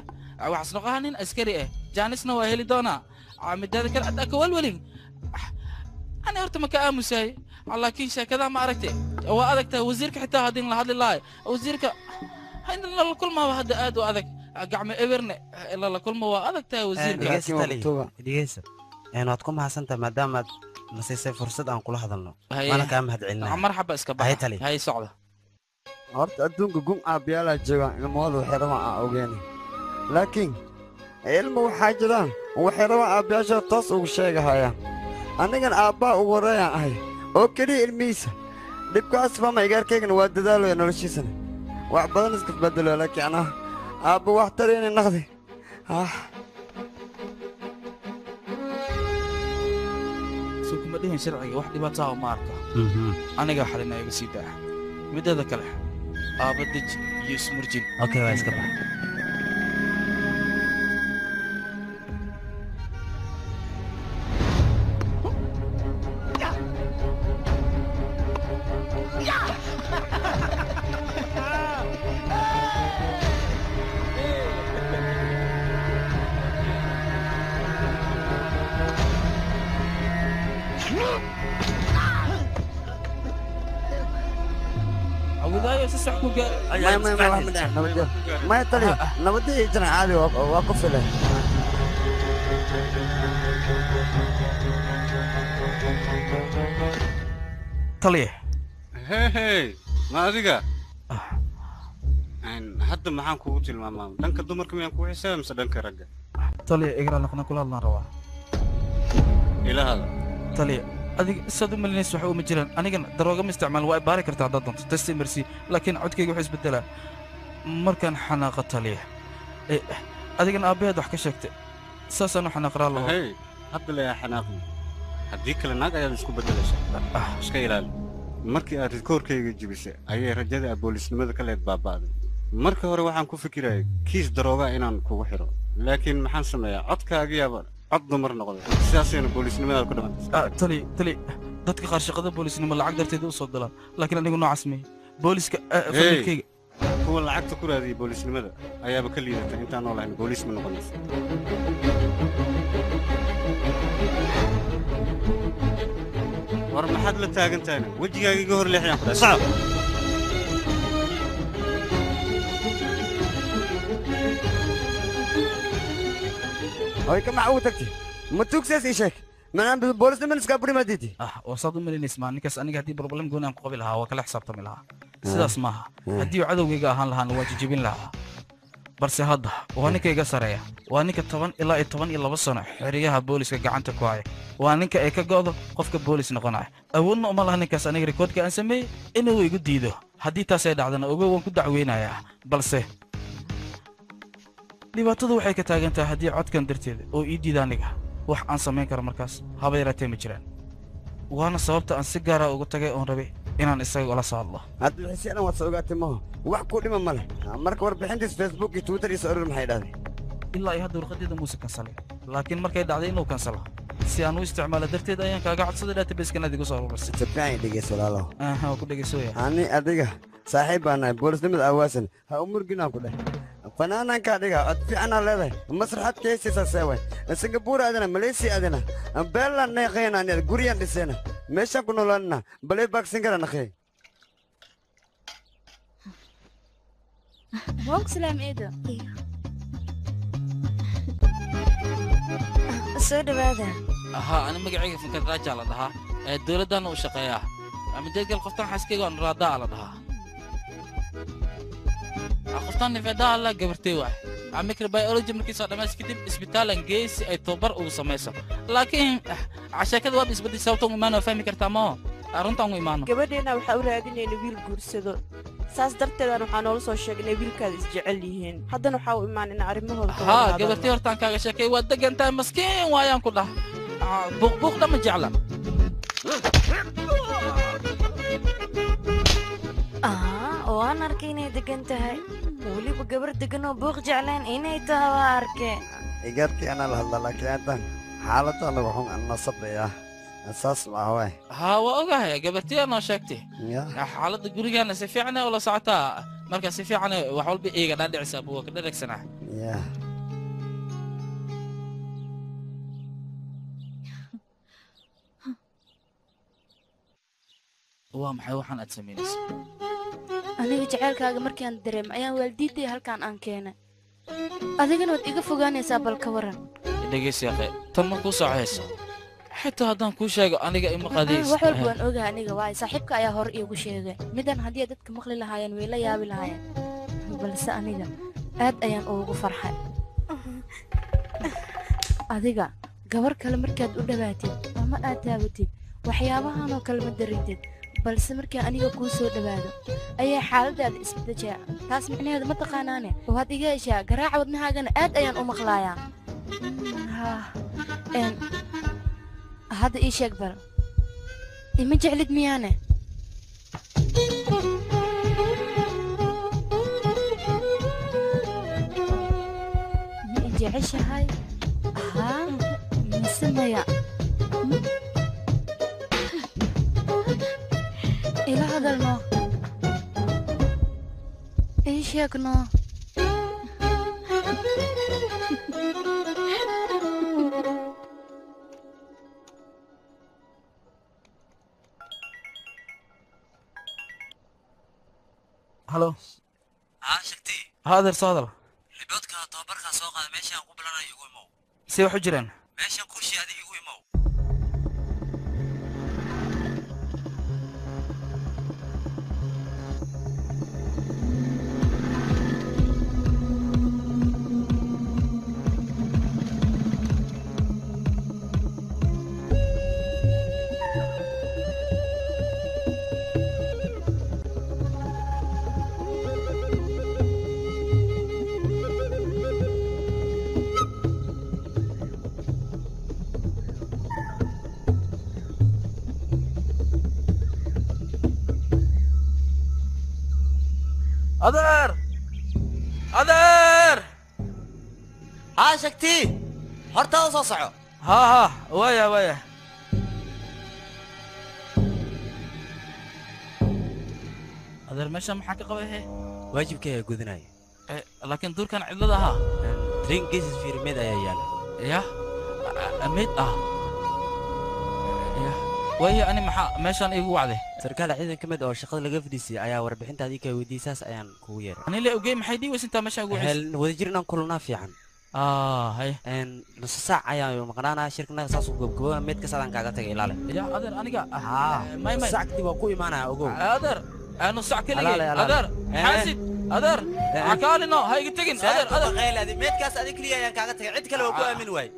waxaas noqoha nin askari ah, jaanisna waa heli doonaa. Midaada kale adda ka walwalin, ani horta ma ka aamusahay, laakiin sheekada ma aragtay waa adag tahay. Wasiirka xitaa haddii la hadli lahay, wasiirka in lala kulmaaba hadda aad u adag, gacmo eberne lala kulmo waa adag tahay wasiirka. Dhegeysa, waad ku mahadsantahay maadaamaad na siisay fursad aan kula hadalno, waana kaa mahadcelinaya. Marxaba, iska Haye baxa tali. Hay socda. Horta adduunka gun aabbiyaalaa joogaan ilmahooda waxay rabaan aan ogeyn, laakiin ilma waxaa jiraan waxay rabaan aabbiyaasha toos ugu sheegahayaan. Anigan aabbaa ugu horreeyaan ahay oo keliya ilmihiisa dhibkaas fama. Igaarkaygana waa dadaalaya, noloshiisana wax badan iska bedelo, laakiin anaa aabba wax tarayna naqdi. Ah. Ima dhihin sharciga wax dhibaato ah uma arka. Aniga xalina iga sii daa. Mideeda kale aaba deji iyo ismurjin. Okay, waa iska bax. ما يطلع نبدي يجري عادي واقف له. طليح. هي ما adiga een hadda maxaan kugu tilmaamaa dhanka dumarka miyaan ku xisaabaa mise dhanka ragga? طليح igra noqon kula hadlaan rabaa. Ila hada. طليح adiga sad u malinaysa waxa uma jiraan anigana darooga ma isticmaal waa baari kartaa haddaad doonto test mercy laakiin codkayga wuxuu isbedelaa markaan xanaaqa taliya adigana aabbaheed wax ka sheegtay saasaan u xanaaqraa laho. Hey hadda la xanaaqi haddii kale naag ayaad isku bedelaysaa iska ilaali. Markii aad rikoorkayga jibisay ayay rajada boolisnimada ka leed baaba'day. Marka hore waxaan ku fikirayay kiis darooga inaan kugu xiro laakiin maxaan sameeyaa codkaagiyaaba cod dumar noqday sidaasayna boolisnimadaad ku dhamaatay. Tali tali dadka qaar shaqada boolisnimo lacag darteed u soo galaan laakiin anigu noocaas meey booliska familkayga kuwa lacagta ku raadiyay boolisnimada ayaaba ka liidata intaan noolahayn booliis ma noqonaysa. War maxaad la taagan tahayna wejigaaga iga hor leexiyaan ku dhahay sacab. هاي كم عود تكتي ما تكسس إيشك ما أنا بولس من سكابري ما ديتي. وصاد ملين اسمع ninkaas aniga hadii problem goon aan ku qabi lahaa waa kala xisaabtami lahaa sidaas maaha haddii cadowgayga ahaan lahaan waa jijibin lahaa balse hadda waa ninka iga sareeya waa ninka 10 ilaa 12 sano xiriyaha booliska gacanta ku haya waa ninka ay ka go'do qofka boolis noqonaya awoodna uma laha ninkaas aniga rikoodka aan sameeyey inuu igu diido haddii taas ay dhacdana ogow waan ku dacweynayaa balse dhibaatadu waxay ka taagan tahay haddii codkan darteeda oo ii diida aniga wax aan samayn karo markaas haba yaraatee ma jiraan waana sababta aan si gaara ugu tagay oon rabay inaan isaga ula soo hadlo. Hadda wixii dhan waad soo ogaatay maaha wax ku dhima male marka warbixintiis Facebook iyo Twitter iyo soo maxay dhahday ilaa iyo hadda warqadeeda muusan kansalay laakiin markay dhacday inuu kansalo si aan u isticmaalo darteed ayaan kaaga codsaday database-kan adigu soo ururisay. Si fiican dhegeyso walaalow. Aha ku dhegeysoya. Ani adiga saaxiib baan nahay boolisnimada awaasan ha u murgin aan ku dheh fanaanaan kaa dhiga cod fiicanaa leedahay masraxad kaysiisaa seeway Singapore aadana Malaysia aadana beelaan naqeynaa guryaan dhisayna meeshaan ku noolaanna playback singer naqey. Waan ku salaam eedo. Soo dhawaada. Aha ana magacayga Fakar Raja la dhahaa dowladdan u shaqeeyaa ama deegal qoftan xaaskayga aan raadaa la dhahaa qoftan nifeedaa la gabartay waay microbiology markii soo dhamays kadib isbitaalan geesi ay tababar ugu samayso laakiin cashaakada waa isbedel sababta u imaano fahmi kartaa ma arrintan u imaano. Gabadheena waxaa u raadinayna wiil guursado saas darteedaan waxaa noola soo sheegnay wiilkaada isjecel yihiin haddana waxaa u imaan in arrimahooda ka haa gabartay hortaan kaaga sheekay waa degan tahay maskiin waayaan ku dhah buuqbuuqna ma jecla. Waan arkay inay degan tahay weliba gabar degan oo buuq jeclaan inay tahay waa arkay. Igaarkii anaa la hadla laakiin haddan xaaladda lagu xun anna sabraya saas ma waay. Haa waa ogahay gabartii noo sheegtay xaaladda gurigaana si fiican ula socotaa marka si fiican wax walba iiga dhaadhicisa buu ka dharagsanaa. Waa maxay waxaan aad samaynaysaa? Aniga jacaylkaaga markaan dareemo ayaan waalidiintay halkaan aan keenay adigana waad iga fogaanaysaa bal ka waran. Dhegeysi yaqee tan ma kuu socohayso xitaa haddaan kuu sheego aniga ima qaadayso. Wax walba waan ogahay aniga waayo saaxiibka ayaa hore iigu sheegay midan haddii ay dadka maqli lahaayeen way la yaabi lahaayeen balse aniga aad ayaan ugu farxay. Adiga gabar kale markaad u dhawaatid ama aad taabatid waxyaabahan oo kale ma dareentid balse markii aniga kuu soo dhawaado ayaa xaaladaada isbedeshaa taas micnaheedu ma taqaanaane waad iga heshaa garaaca wadnahaagana aad ayaan u maqlaayaa. Hadda ii sheeg bal Ima jeclid miyaane? Ma i jeceshahay? Haa mise maya? Ila hadalno, ii sheegno. Halo. Haa shagti. Haa adeer, soo hadal. Riboodka tababarkaa soo qaada, meeshaan ku bilanayo igu imow. See wax u jiraan? Meeshaan kurshi adiga igu imow. Adeer, adeer. Haa shagti, hortaada soo soco. Haa haa, waaya waaya. Adeer, meesha maxaa ka qabay? He waajibkay ayaa gudinaya. Laakiin duurkan cidlada ahaa. Train geesis fiirmeed ayaa yaala. Yah, mid ah yah. Waayo, ani maxaa meeshaan iigu wacday? Sarkaal ciidan ka mid oo shaqada laga fadhiisiyay ayaa warbixinta adiga ka weydiiyey, saas ayaan kugu yeeray. Ani la ogey, maxay dhii weysintaa meeshaan ugu wacaysa? Wadajir inaan kulannaa fiican. Hay. Nus saac ayaan maqnaanaa, shirkanaga saas u gabgabooba, meed kas adaan kaaga tagay, ilaale. Ya adeer, aniga haa may may. Saac kadib waan ku imaanaya, ogow. Adeer, nus saac keligay. Adeer xaasid, adeer hakaalino, ha iga tegin adeer. Adeer meedkaas adiga keliya ayaan kaaga tagay, cid kale waa ku aamin waay.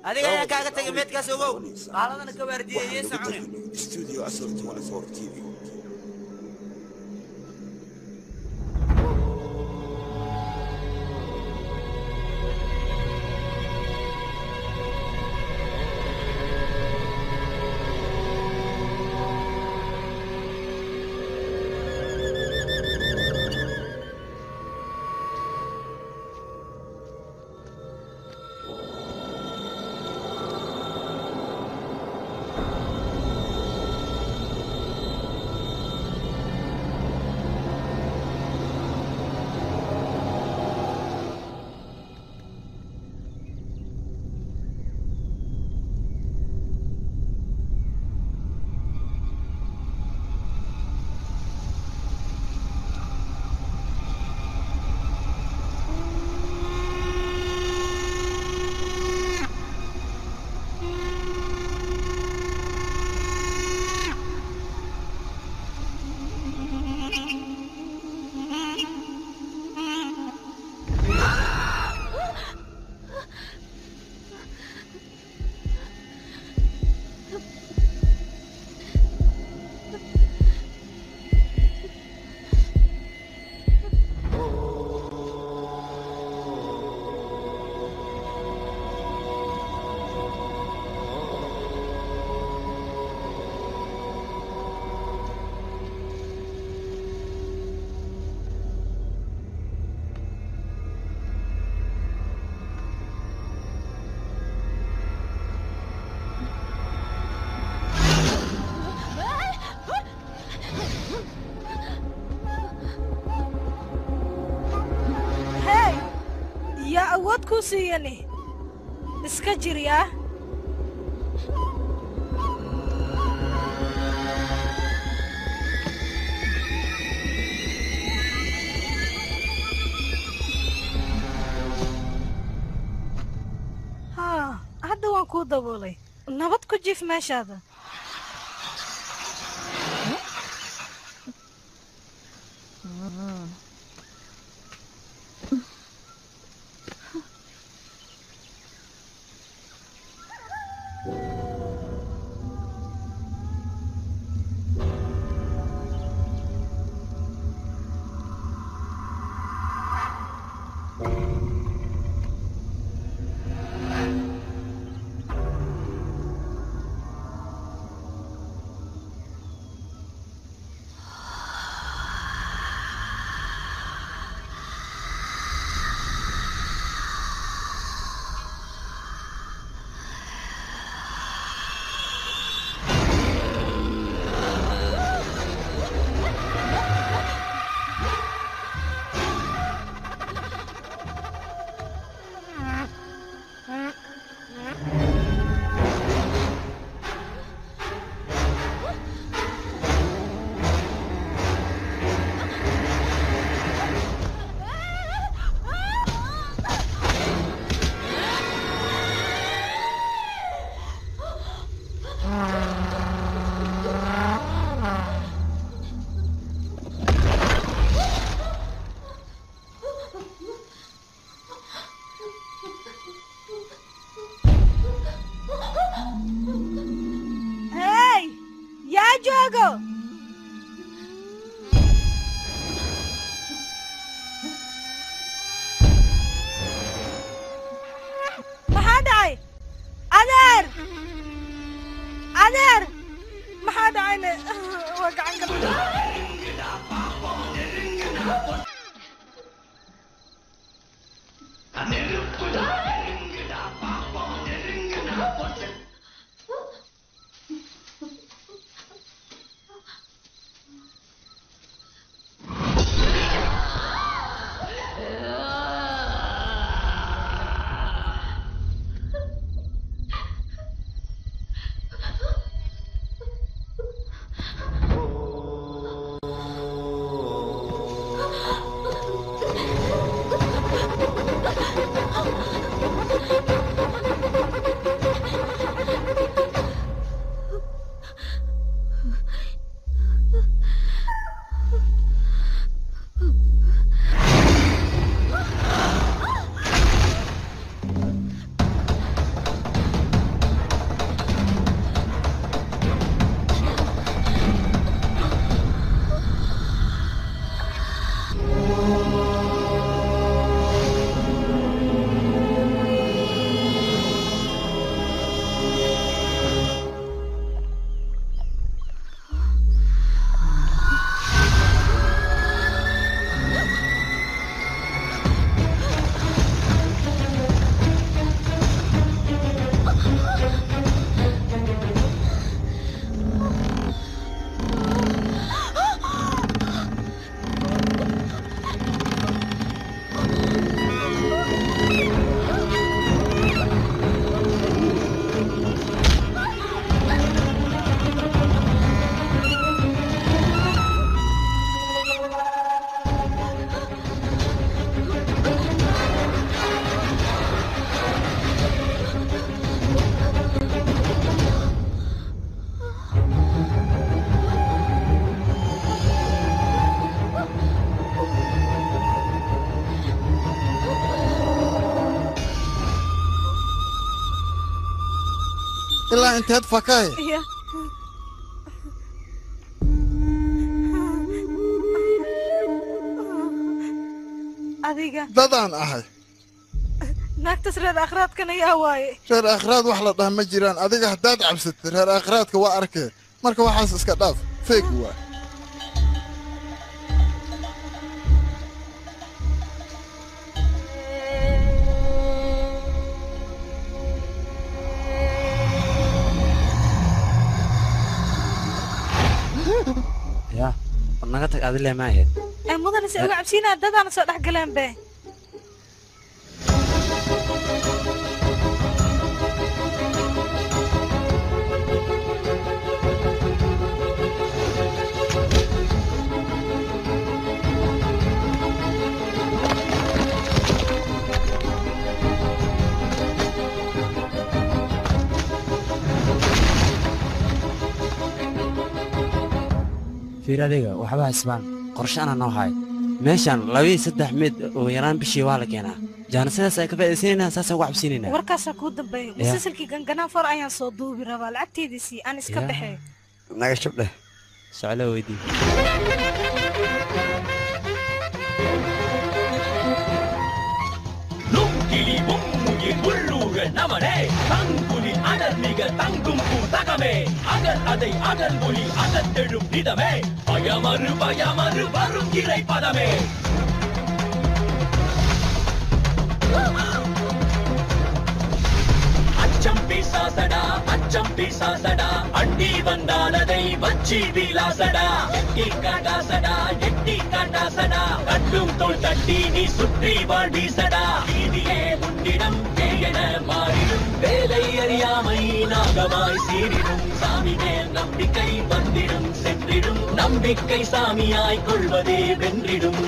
Adiga ayaan kaaga tagay meedkaas, ogow. Qaaladana ka waardiyay yeesa cunin. Studio Asal 24 TV. Hey, yaa awood kuu siiyani? Iska jir yaa. Haa, hadda waan kuu daboolay. Nabad ku jiif meeshaada. Ilaa inteed fakaay. Ya. Adiga. Dadaan ahay. Naagtaas reer akhraadkan ayaa waaye. Reer akhraad wax la dhaha ma jiraan. Adiga haddaad cabsatid reer akhraadka waa arkee. Marka waxaas iska dhaaf. Fake waa. Ya, naga tag adile ma ahayd. Ay mudane si uga cabsiinaa dadaana soo dhex galeen be. Fiir adiga waxba isbaan qorshe ana noo hay meeshan 2 3 mid oo yaraan bishii waa la keenaa jaanasadaas ay ka faa'iideysanaynaa saas uga cabsiinaynaa warkaas ku dambeeyay musalsalkii ganganaa far ayaan soo duubi rabaa lacagteedii si aan iska baxay naga shubdhe su'aalo weydii லுங்கிலி பொம்முகி உள்ளூர நமனே தங்குலி அடர்மிக தங்கும் பூதகமே அகல் அதை அகல் ஒளி அகத்தெழும் நிதமே பயமறு பயமறு வரும் இறை பதமே அச்சம் பிசாசடா அச்சம் பிசாசடா அண்டி வந்தாலதை வச்சி விலாசடா எட்டி காட்டாசடா எட்டி காட்டாசடா கட்டும் தோள் தட்டி நீ சுற்றி வாழ் வீசடா வீதியே உன்னிடம் என மாறிடும் வேலை அறியாமை நாகமாய் சீரிடும் சாமி மேல் நம்பிக்கை வந்திடும் சென்றிடும் நம்பிக்கை சாமியாய் கொள்வதே வென்றிடும்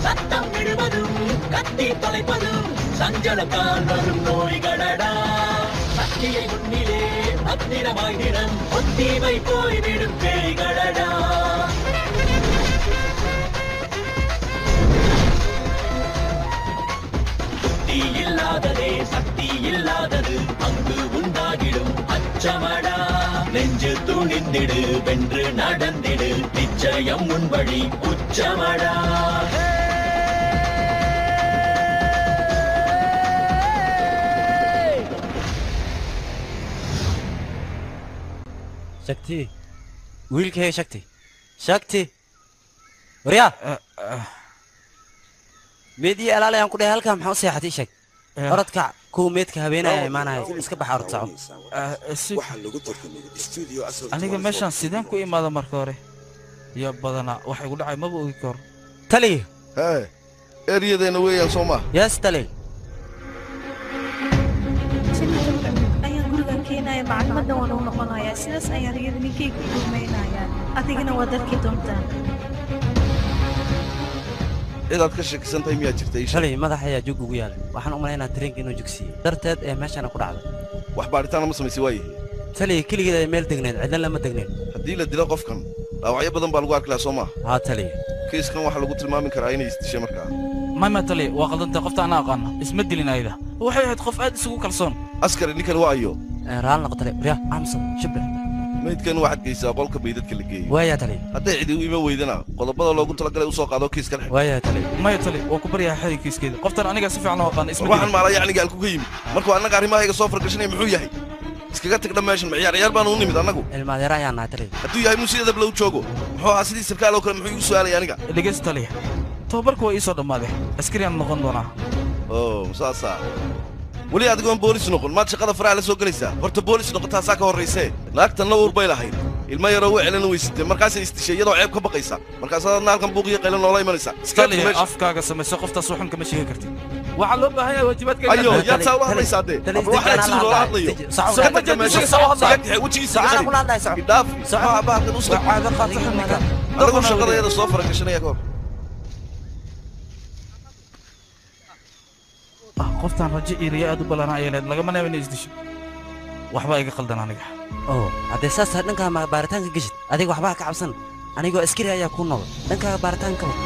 சத்தம் விடுவதும் கத்தி தொலைப்பதும் சஞ்சலத்தால் வரும் நோய்களடா சக்தியை உன்னிலே பத்திரமாய் தினம் ஒத்திவை போய்விடும் பேய்களடா புத்தி இல்லாததே சக்தி இல்லாதது அங்கு உண்டாகிடும் அச்சமடா நெஞ்சு துணிந்திடு வென்று நடந்திடு நிச்சயம் உன் வழி உச்சமடா Shakti wiilkay Shakti Shakti waryaa meedii alaalayaan ku dhahay halkaa maxaa u seexatay sheeg orodka kuwa meedka habeenaya imaanaya iska baxa orod soco waxaa lagu tartamay studio asal aniga meeshaan sideen ku imaada marka hore iyo badanaa wax igu dhacay maba ogi karo tali hee eryadeena weeyaan soo maaha yes tali keenaya macluumaadna waan u noqonayaa sidaas ayaan riyada ninkayga u rumaynayaa adigana waad arki doontaa cidaad ka shakisan tahay miyaa jirta shalay madaxa ayaa joog ugu yaalay waxaan u malaynaa tareenka inuu jogsiiyey darteed ee meeshana ku dhacday wax baaritaana ma samaysay waayahay taliya keligeed ay meel degneed cidna lama degneed haddii la dilo qofkan dhaawacyo badan baa lagu arki lahaa soo maaha haa taliya kiiskan waxaa lagu tilmaami karaa inay isdishay markaa maya taliya waa qaldantay qofta anaa aqaana isma dilin ayada waxay ahayd qof aad isugu kalsoon askari ninkan waa ayo raal noqo taliya waryaa aamusan shibbe maydkan waxaad geysaa qolka meydadka la geeyo waayaa taliya hadday cidi u ima weydana qodobada loogu talagalay u soo qaado kiiskan xig waayaa taliya maya taliya waa ku baryaha xeri kiiskeeda qoftan aniga si fiican u aqaana isma waxaan maalaya aniga alku ka yimid markuu annaga arrimahayga soo fargashanaya muxuu yahay iskaga tag dhammeeshan ma ciyaar ciyaar baanu u nimid annagu ilmaadeer ayaan nahay taliya hadduu yahay muu si edab lagu joogo muxuu ahaa sidii sarkaal oo kale muxuu igu su'aalaya aniga dhegeysta taliya tababarku waa ii soo dhammaaday askariyaan noqon doonaa oo saasaa weli adigoon boolis noqon maad shaqada faraha la soo gelaysaa horta boolis noqotaasaa ka horraysee naagtanna uur bay lahayd ilma yaroo u celan weysatay markaasay isdishay iyadoo ceeb ka baqaysa markaasaad adna halkan buuq iyo qaylo noola imanaysaa taliya afkaaga samayso qoftaas waxun kama sheegi kartid waxaa loo baahan yahay waajibaadka ayo yaad saa ula hadlaysaa dee aba waxaad siduu loola hadlayo wejigiisa idhaaf bahalkan usoo caado qaata xubninka anagoo shaqadayada soo faragashanaya ka hor qoftaan rajo iyo riyo aad u ballanaa ayay leed lagama yaabo inay isdisho waxbaa iga qaldan aniga oo haddee saas tahay dhankaa ma baaritaanka geshid adiga waxbaa ka cabsan anigoo askari ayaa kuu nool dhankaaga baaritaan ka wad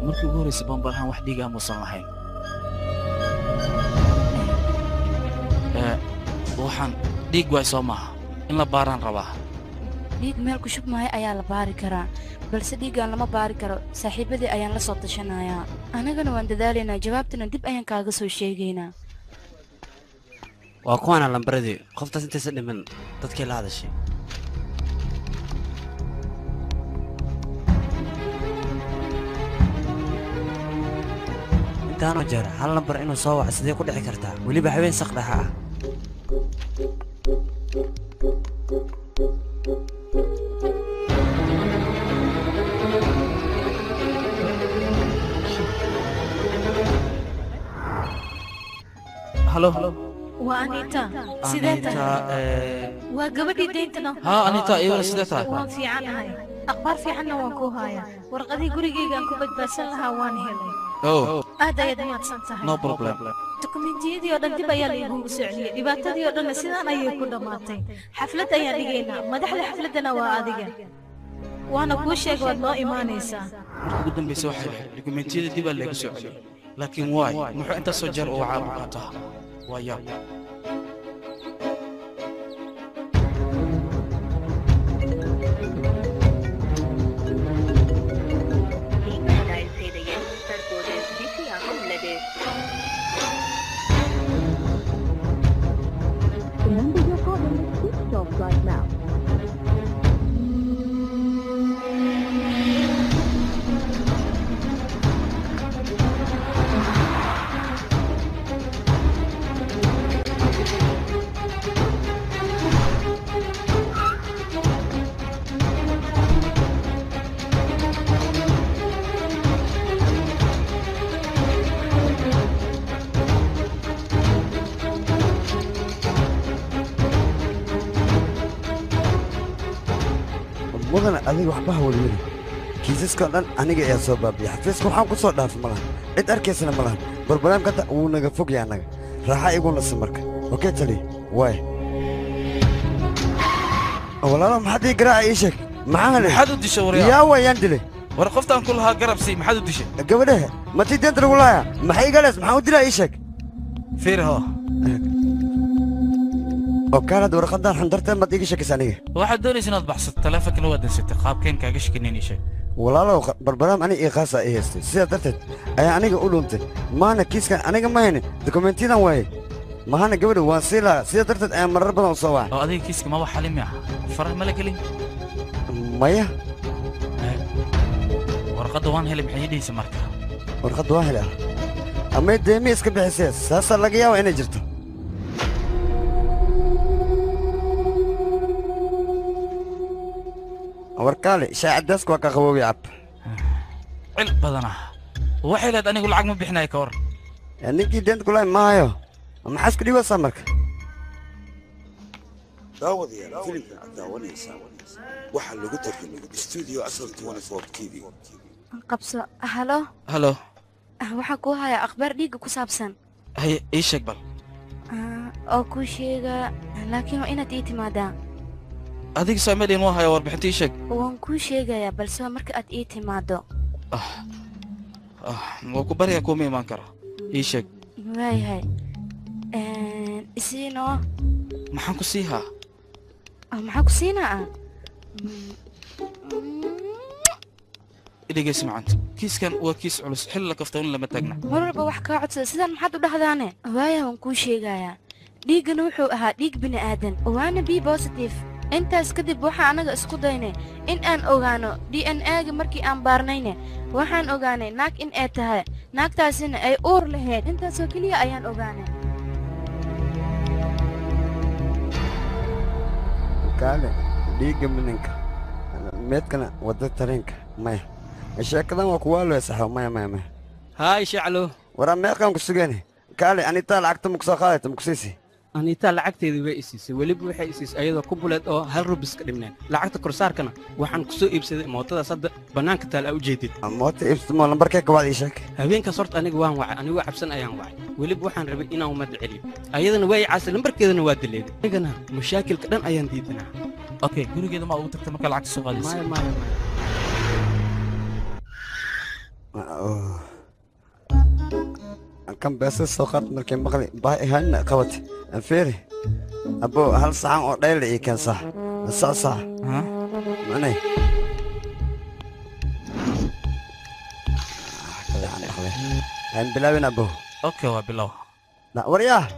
Markii ugu horreysay bambarahan wax dhiig ah muusan lahayn. Waxaan dhiig waay soo maaha in la baaraan rabaa. Dhiig meel ku shubmaayo ayaa la baari karaa, balse dhiiggaan lama baari karo. Saaxiibadii ayaan la soo tashanayaa, annagana waan dadaalaynaa, jawaabtana dib ayaan kaaga soo sheegaynaa. Waa kuwaana lambaradii qoftaas intaysan dhiman dadkii la hadashay. Intaanoo jeer hal lambar inuu soo waco sidee ku dhici kartaa, weliba haween saqdhaxa ah? Halo. Waa Anita, sidee tahay? Waa gabadhii deyntana. Haa Anita, iyaduna sidee tahay? Waan fiicanahay, akhbaar fiicanna waan ku hayaa. Warqadii gurigaygaan ku badbaadsan lahaa waan helay. Oh. Aad ayaad mahadsan tahay. No problem. Dukumentiyadii oo dhan dib ayaa laigugu soo celiyey, dhibaatadii oo dhanna sidaan ayay ku dhammaatay. Xaflad ayaan dhigaynaa, madaxda xafladdana waa adiga, waana kuu sheeg waad noo imaanaysaa. Markii ugu dambeysay waxay ahayd dukumentiyada dib aa lagu soo celiyey, laakiin waay muxuu intaasoo jeer oo wacaa u qaataa? Waa yaab. நீங்கள் டயல் செய்த எண் தற்போது பிஸியாக உள்ளது. The number you're calling is switched off right now. Mudan, adiga waxba ha welweli. Kiisaskan dhan aniga ayaa soo baabiya. Xafiiska waxaan ku soo dhaafay ma lahan, cid arkaysana ma lahan. Barbarnaamka hadda wuu naga fog yahay annaga. Raaxa igu nasa marka. Okey tali waay. Walaalo, maxaad ii garaaca? Ii sheeg, maxaa helay? Maxaad u dishay waryaa? Yaa waayaan dilay? War qoftaan ku lahaa garab sii, maxaad u dishay? Gabadhahe matii deenta lagu laaya maxay igaleys? Maxaan u dilaa? Ii sheeg. Fiir ho. Oo kaanad warqadan xun darteed maad iiga sheekaysa aniga? Waxaad doonaysa inaad baxsato, taleefonkana waad dansatay, qaabkeen kaaga shakinayn? Ii sheeg. Walaalow, barbaraam aniga ii khaasa ii haystay, sidaa darteed ayaa aniga u dhuuntay. Maana kiiskan aniga ma haynin, dukumentiyadan waaye mahana gabadha waan sii lahaa, sidaa darteed ayaan marar badan u soo wacay. Oo adiga kiiska maba xalin miya? Faraha ma la gelin? Maya. Warqadda waan helay maxay dhihaysa marka? Warqadda waan helay ah amay deemi iska bixisee, saasaa laga yaaba inay jirto. Warkaale shaacadaaska waa ka qaboobi cab. Cil badana waxay leed anigu lacag ma bixinayo ka war. Ninkii deenta kulahay maayo, maxaa isku dhiibaysaa marka? Daawadayaal, filimkan aad daawanaysaa waxaa lagu tarjumay studio Asal 24 TV. Qabso. Halo. Halo. Waxaan kuu hayaa akhbaar dhiigga ku saabsan. Haye, ii sheeg bal. Oo kuu sheegaa, laakiin waa inaad ii timaadaa. Adiga saameliin waa hayaa warbixinta, ii sheeg. Waan kuu sheegayaa, balse waa marka aad ii timaado. Waa ku baryaa, kuuma imaan karo, ii sheeg. Waayahay, isiinoo. Maxaan ku sii haa? Maxaa ku siinaa ah? Dhegeysi macanta, kiiskan waa kiis culus, xilli la kaftan lama taagna. Mar walba wax kaa codsada sidaan maxaad u dhahdaane? Waaya, waan kuu sheegayaa. Dhiiggana wuxuu ahaa dhiig bini aadan, waana B positive. Intaas kadib waxaa anaga isku daynay in aan ogaano DNA-ga. Markii aan baarnayne waxaan ogaanay naag in ay tahay, naagtaasina ay uur lahayd. Intaasoo keliya ayaan ogaanay. Kaale, dhiigga mininka meedkana wadda tareenka maya, sheekadan waa kuwaaloo saxo. Maya maya maya. Haay shaclo. Waraa meeqaan ku sugeene? Kaale anitaa lacagta maku soo qaadayta makusiisi? Anitaa lacagteedii way isiisay, weliba waxay isiisay ayadoo ku buleed oo hal rubis ka dhimneen. Lacagta korsaarkana waxaan ku soo iibsaday mootadaas hadda bannaanka taal aa u jeedid. Moota iibsatmo? Lambarkee gabaad ii sheeg. Habeenkaas horta aniga waan wacay, anigoo cabsan ayaan wacay. Weliba waxaan rabay inaan umad celiyo, ayadana waa i caasay, lambarkeedana waa dileeday. Anigana mashaakilka dhan ayaan diidanaa. Okay, gurigeeda ma ugu tagtay markaa lacagta soo qaadaysa? Maya maya maya. Kan beesa soo qaad markay maqli baahi ahaanna qabat fiiri abo hal saxan oo dhayl ii keen sax sax sax manay aan bilaabin abo okay waa bilow waryaa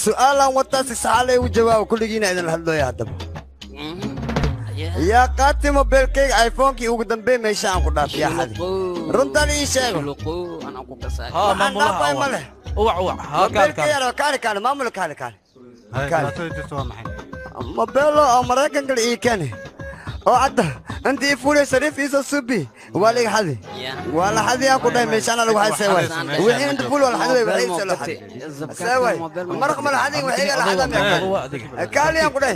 su'aalaan wataa si saxaalay u jawaabo kulligiina idin hadlooya haddaba yaa qaati mobeelkayga iphonekii ugu dambeey meesha aan ku dhaafiya xadi runtan ii sheego waxaan dhaafay ma leh mobeelkayga kaale maamul kaale kaale mobeelo oo maraykanka la ii keeni oo cadda inta ii fuulay sariif iisoo subi waa la iga xadi waa la xadi aan ku dhahay meeshaana lagu xadi see waay wixii inta fuul waa la xadi way wixii la xadi see waay maraq ma la xadi wixii la xadi kaali aan ku dhahay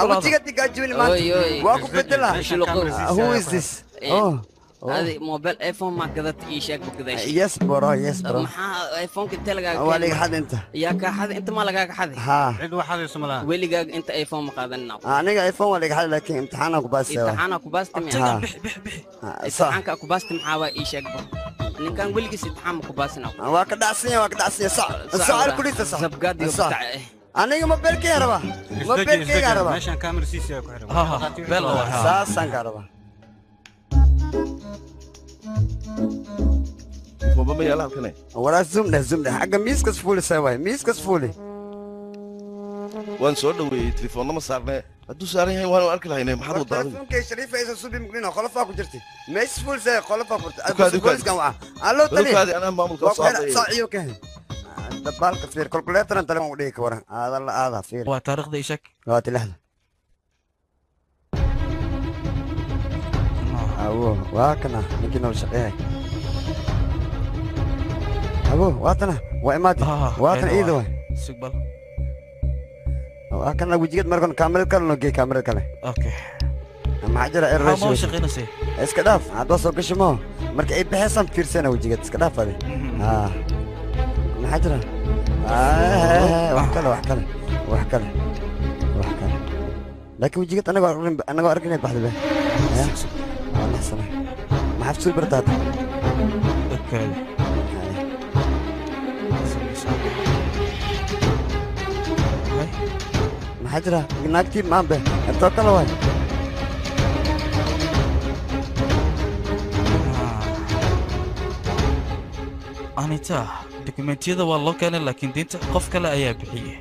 abujiga tigaajibin maanta waa ku bedela who is this oh هذه موبايل ايفون ما قدرت ايشك بكذا yes bro yes bro maxaa iPhone inta laga waa liga xad inta yaa ka xad inta ma laga xad ha cid wax xadayso ma laha weligaa inta iPhone ma qaadanna aniga iPhone waa liga xad laakiin imtixaanka ku baastay imtixaanka ku baastay imtixaanka ku baastay maxaa waa iisheg ninkan weligiis imtixaan ma ku baasina waa ka dhacsan waa ka dhacsan sax su'aal kulisa sax zabgaadi aniga mobeelkayga rabaa mobeelkayga rabaa meeshan kaamir siisi ku xiran saasaan ka rabaa ma yaala halkan waraa zoom dheh zoom dheh xagga miiskas fuuli see waay miiskas fuuli waan soo dhaweeyey telefoonna ma saarne hadduu saaran yahay waanu arki lahaynay maxaad wadaa adigu telefonkay shariifa aysan subi muqlina qolofaa ku jirtay meeshas fuuli see qolofaa ku jirtay booliskan waa allo tali ukaadi anaa maamulka soo hadlaya saaciyo ka dabaalka fiir kolkuleetaran telefoon u dhigi ka waran aada la aada fiir waa taariikhda ishak waa tilahda awo waa kana ninkii nool shaqeeyay abo waatana waa imaadi waatana iida waay sugbal waa kana wejigad markan kaamirad kale noo geey kaamirad kale okay maxaa jira ma u shaqaynaysa iska dhaaf hadda soo gasho moo marka ay bixisaan fiirsana wejigad iska dhaaf adi maxaa jira wax kale wax kale wax kale wax kale laakiin wejigad anagoo arkinay baxda be waa naxsana maxaad soo bartaa okay maxaa jira naagtii maanbe intoo kale waay anita dukumentiyada waa loo keenay laakiin diinta qof kale ayaa bixiyey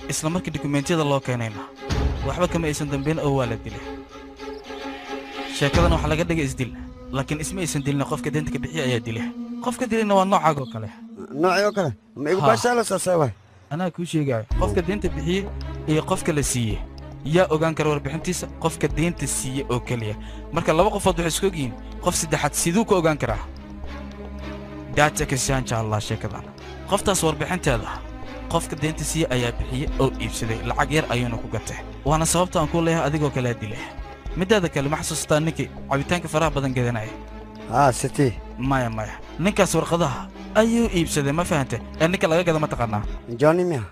isla markii dukumentiyada loo keenayna waxba kama aysan dambeyn oo waa la dilay sheekadan waxaa laga dhigay isdil laakiin isma aysan dilin qofka diinta ka bixiya ayaa dilay qofka dilayna waa noocaaga oo kale noocii oo kale ma igu baashaalaysaa see waay anaa kuu sheegaayo qofka diinta bixiyey iyo qofka la siiyey yaa ogaan kara warbixintiisa qofka diinta siiye oo keliya marka laba qofood waxay isku ogyihiin qof saddexaad siduu ku ogaan karaa daata kasaan jaallah sheekadan qoftaas warbixinteeda qofka diinta siiye ayaa bixiyey oo iibsaday lacag yar ayuuna ku gatay waana sababta aan kuu leeyahay adigoo kalea dilay midaada kale ma xasuustaa ninkii cabitaanka faraha badan gadanaya haa city maya maya ninkaas warqadaha ayuu iibsaday ma fahantay ee ninka laga gada ma taqaanaa johnny miya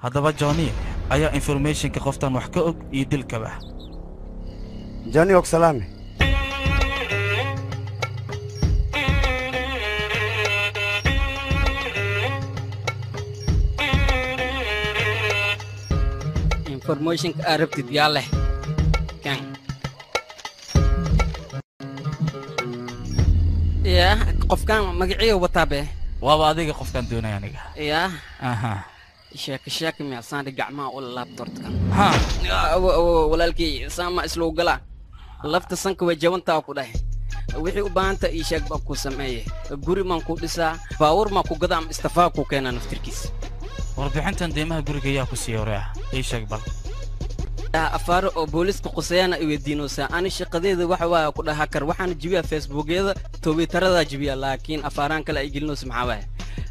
haddaba johnny ayaa informationka qoftan wax ka og iyo dilkaba johnny ogsalaame informationka aad rabtid yaa leh kan yaa qofkan magaciyo wataa be waaba adiga qofkan doonaya aniga yaa aha sheeko sheeko miya saandi gacmaha u laabta horta kan walaalkii saama islow galaa lafta sanka way jabantaa ku dhahay wixii u baahanta ii sheeg baan kuu sameeye guri maan kuu dhisaa baawur maan ku gadaa ama istafaa kuu keenaa naftirkiisa warbixintan deymaha guriga yaa ku siiya horea ii sheeg bal afaaro oo booliska quseeyana i weydiinaysaa ani shaqadeeda waxa waa ku dhaha kar waxaana jibiyaa facebookyada twitterada jibiya laakiin afaaraan kale ay gelinayso maxaa waaye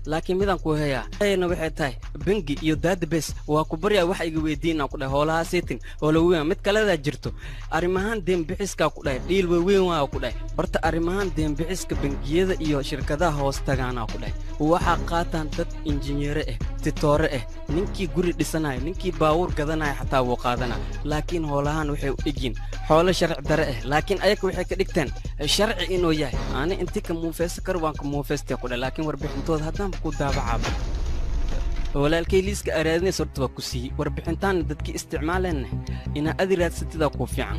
laakiin midaan ku hayaa ayna waxay tahay Bangi iyo database waa ku baryaa wax iga weydiinaa ku dhahay hoolaha seetin hoola weyn mid kaledaa jirto arrimahan deen bixiskaa ku dhahay dhiil waaweyn waa ku dhahay horta arrimahan deen bixiska bangiyada iyo shirkadaha hoos tagaanaa ku dhahay waxaa qaataan dad injineere ah titoore ah ninkii guri dhisanaya ninkii baabuur gadanaya xataa wuu qaadanaa laakiin hoolahan waxay u egyiin xoolo sharci dare ah laakiin ayaga waxay ka dhigteen sharci inuu yahay ani intii ka muufeysan karo waan ka muufeystay ku dhahay laakiin warbixintooda haddaan ku daabacaaba walaalkay liiska araadinaysa horta waa ku siiyey warbixintaana dadkii isticmaaleenna inaa adi raadsatidaa kuu fiican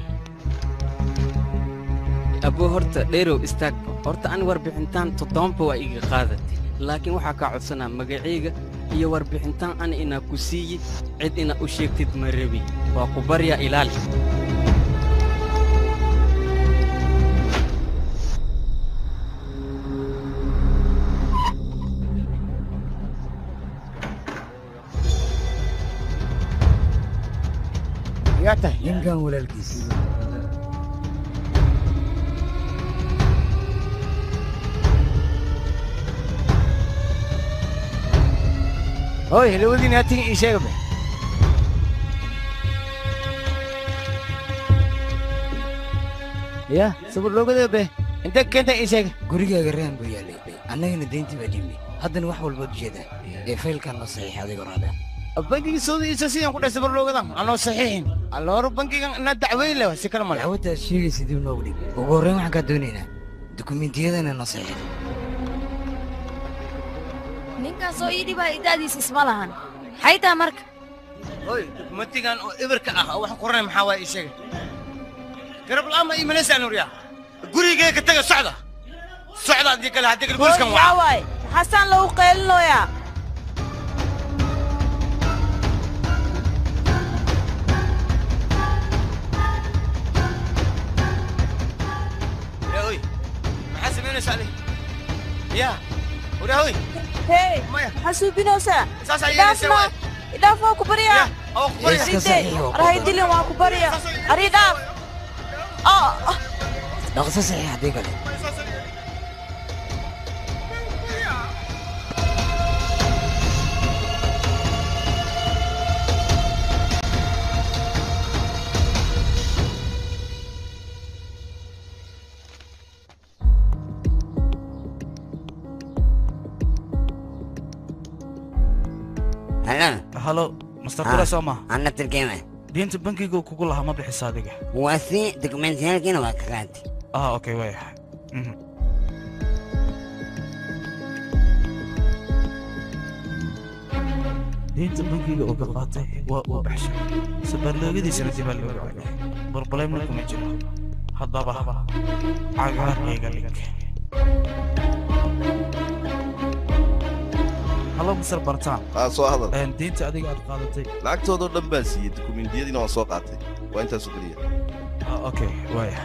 abuu horta dheerow istaag horta ani warbixintaan 7 waa iga qaadatay laakiin waxaa kaa codsanaa magacayga iyo warbixintaan ani inaa ku siiyi cid inaa u sheegtid ma rabi waa ku baryaa ilaali Ninkan walaalkiis. Hooy, labadiina hatin ii sheegbe. Ya, sabir looga be. Inta keenta ii sheeg. Gurigaaga raan buu yaalay. Annagana deyntii baa dhiibnay. Haddana wax walba ujeedaa. Ee faylkan noo saxiix adigoo raada. Bangiga soo iisa sidaan ku dhahay sabir loogadan anoo saxiixin. Alloor bangigan ina dacweyn leh si kala male. Dacwadda sheegaysa dib noogu dhig. Ugu horreyn waxaan kaa doonaynaa dukumiintiyadana noo saxiix. Ninkan soo ii dhibaa idaadiisa isma lahan. Xaytaa marka. Hooy, dukumentigan oo ibirka ah oo waxaan qoranay maxaa waaye ii sheeg. Garab la'aan ma iimanaysaa Nuuriya. Gurigeyga ka taga socda. Socda haddii kale haddii kale booliiskan waa. Waay, xasan loo qeylinoyaa. يا وراوي هي حسوبينوسا إدافنا إدافنا كبريا راهي waa كبريا أريد dhaqso saxiix haddii kale. Halo, Mr. Kura soo ma? Anna tarjuma. Deynta bankiga kugu lahaa ma bixisa adiga. Waa si dokumentiyaalkiina waa ka qaatay. Ah, okay, waaya. Deynta bankiga oo ka qaatay waa uu baxshay. Sabarloogadiisana dib loo celiyay. Barbalemna kuma jiro. Haddaba cagaarkayga dhig. Hello, Mr. Bartan. Soo hadal. Deynta adiga aad qaadatay. Lacagtoodoo dhan baan siiyey, dukumentiyadiina waan soo qaatay. Waa intaasoo keliya. Okay, waaya.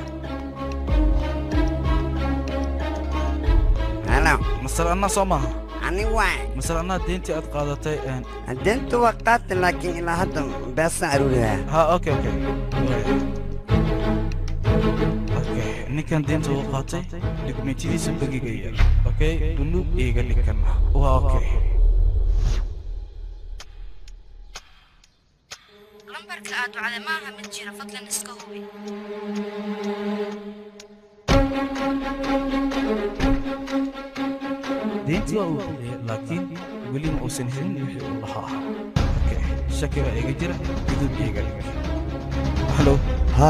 Hello. Mr. Anna soo maaha? Ani waay. Mr. Anna deyntii aad qaadatay. Deyntu waa qaatay laakiin ilaa hadda beesaan aruuriyaa. Ha, okay, okay. Okay, ninkan deynta wuu qaatay, dukumentiyadiisa bangiga yaal. Okay, buluug iiga dhig kan. Waa okay. Lambarka aad wacday ma aha mid jira, fadlan iska hubi. Deyntii waa uu bixiyey, laakiin weli ma uusan helin wixii uu lahaa. Okay, shaki baa iga jira, guduud iiga dhig. Hello. Ha.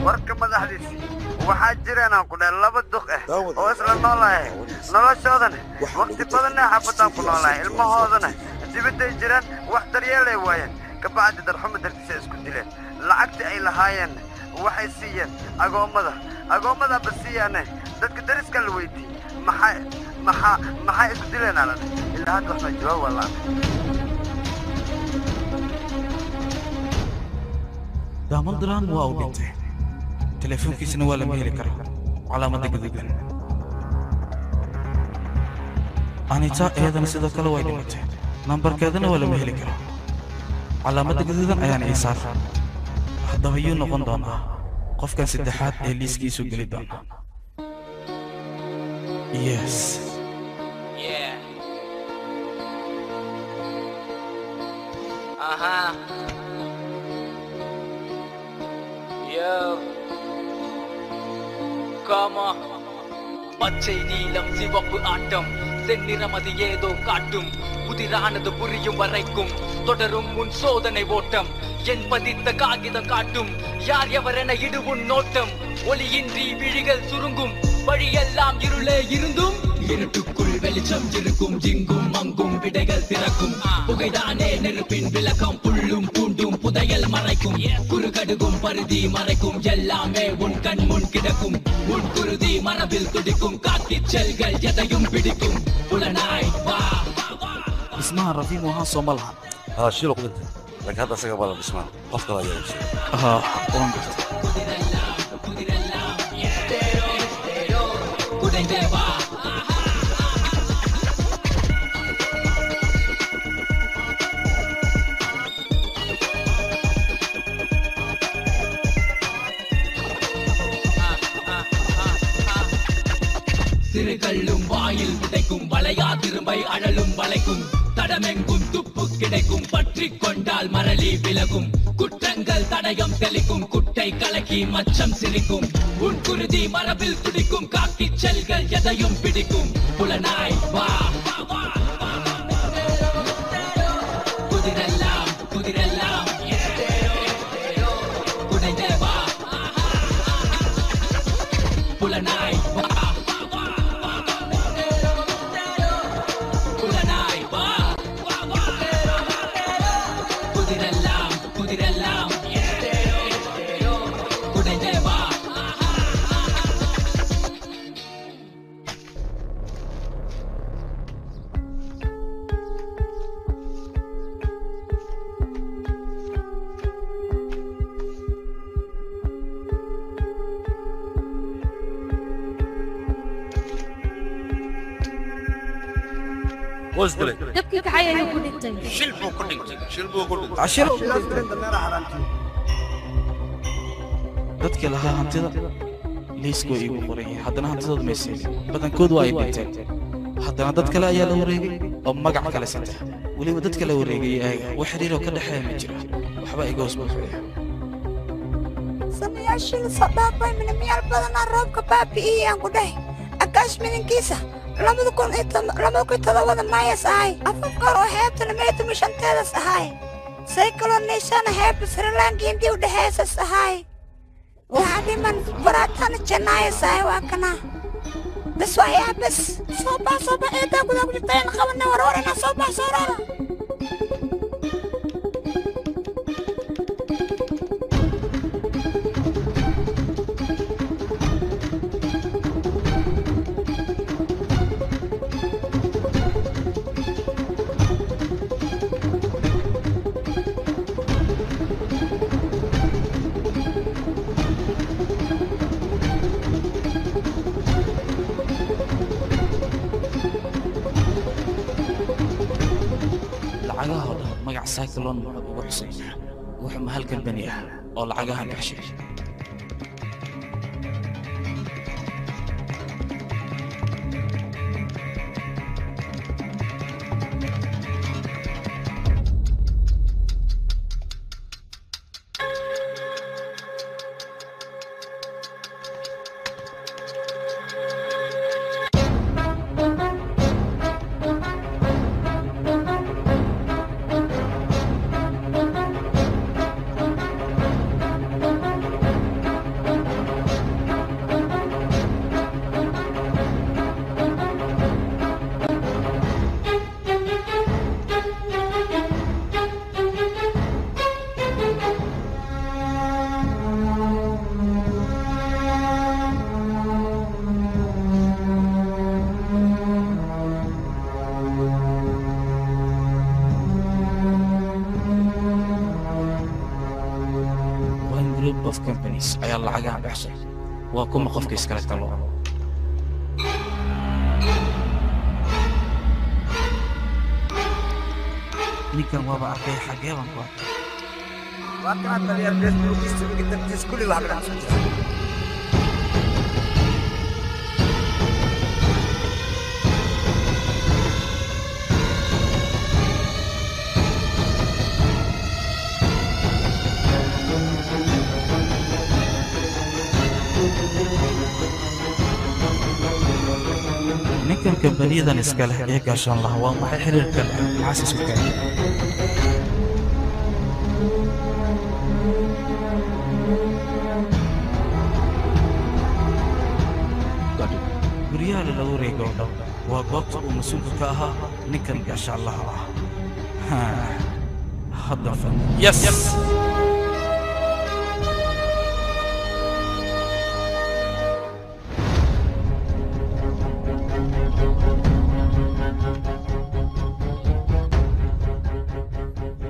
Warka madaxdiisii waxaa jireen aan ku dhahay laba duq ah oo isla noolahay noloshoodana waqti badanna xaafadaan ku noolahay ilmahoodana dibadday jiraan wax daryeelay waayeen kabacdi darxumo dartiisa isku dileen lacagtii ay lahaayeen Waxay siiyeen agoommada, agoommada ba siiyaane dadka dariska la weydiiyey maxay maxaa maxay isku dileen alan ilaa hadda waxna jawaab waa la'aan. Daamandran waa uu dhintay, teleefoonkiisana waa lama heli karo calaamadda gaduudan. Anita iyadana sidoo kale way dhimatay, nambarkeedana waa lama heli karo calaamadda gaduudan ayaana ii saar. Haddaba yuu noqon doonaa qofkan saddexaad ee liiskiisu geli doona? Yes. Yeah. Uh-huh. Yo. Come on. பச்சை நீலம் சிவப்பு ஆட்டம், செந்நிறம் அது ஏதோ காட்டும், புதிரானது புரியும் வரைக்கும் தொடரும் உன் சோதனை ஓட்டம். என் பதித்த காகிதம் காட்டும் யார் எவரென இடுவுன் நோட்டம். ஒளியின்றி விழிகள் சுருங்கும், வழியெல்லாம் இருளே இருந்தும் இருட்டுக்குள் வெளிச்சம் இருக்கும். இங்கும் அங்கும் விடைகள் திறக்கும், புகைதானே நெருப்பின் விளக்கம். புல்லும் பூண்டும் புதையல் மறைக்கும், குறுகடுகும் பருதி மறைக்கும். எல்லாமே உன் கண் முன் கிடக்கும், உன் குருதி மரபில் துடிக்கும். காக்கிச் செல்கள் எதையும் பிடிக்கும். புலனாய் வா. Dhismaha Rafiim wahaa soo ma lahan. Haa, shil ku dhintay, laakiin hadda isaga baa la dhismaa, qof kale ayaa iibsaday. Haa, waan gartay. குடைந்தே வா. சிறுகல்லும் வாயில் உடைக்கும், வளையா திரும்பை அழலும் வளைக்கும். தடமெங்கும் துப்பு கிடைக்கும், பற்றி கொண்டால் மரளி விலகும். குற்றங்கள் தடயம் தெளிக்கும், குட்டை கலக்கி மச்சம் சிரிக்கும். உன் குருதி மரபில் துடிக்கும், காக்கிச் செல்கள் எதையும் பிடிக்கும். புலனாய் வா. குதிரெல்லாம் குதிரெல்லாம் குடைந்தே வா. புலனாய் வா. புலனாய் வா. குதிரெல்லாம் குதிரெல்லாம் குடைந்தே வா. Qoys dilay. Dabkii kacay ayuu ku dhintay. Shil buu ku dhintay. Shil buu ku dhintay. Shil dadkii lahaa hantida liiska way iigu qoran yihiin, haddana hantidooda may siinin, badankood waa ay dhinteen. Haddana dad kale ayaa la wareegay oo magac kale sita. Weliba dadka la wareegay ayaga wax xiriiroo ka dhexeeya ma jira, waxba iga hoos buuxaya. Sanayaashii la soo dhaafay minimiyaal badanaa roobka baabi'iyey aan ku dhahay. Akaash midankiisa 2007 maayas ahay. Afafka oo xeebtana meetuma shanteedas ahay. Saykaloonaysana xeebta Sri Lanka intii u dhexeysas ahay. Waxaa dhiman baraatana jannaayas ahay waa kana. Bas waayaa bas. Soo bax soo bax, eedaa gudaa ku jirta ayaan qabanay warwarina, soo bax soo rara. Lacagaha oo dhan magac Cyclone muxuu ugu xusay? Wuxuu ma halkan bani ah oo lacagahan baxshay? Group of Companies ayaa lacagaha baxshay. Waa kuma qofka iskale talo? Ninkan waaba arkay, xagee baan ku arkay? Waa kana taliya, Facebookiisa, Twitterkiisa, kulli wax ka dhacsan jira. Ninkan kambaniyadan iska leh ee gaashaan laha waa maxay xiriirka leh? Maxaas isku keenay? Guryaha lala wareego oo dhan waa goobta uu mas-uulka ka ahaa ninkan gaashaanlaha ah. Ha, hadda fahmay. Yes.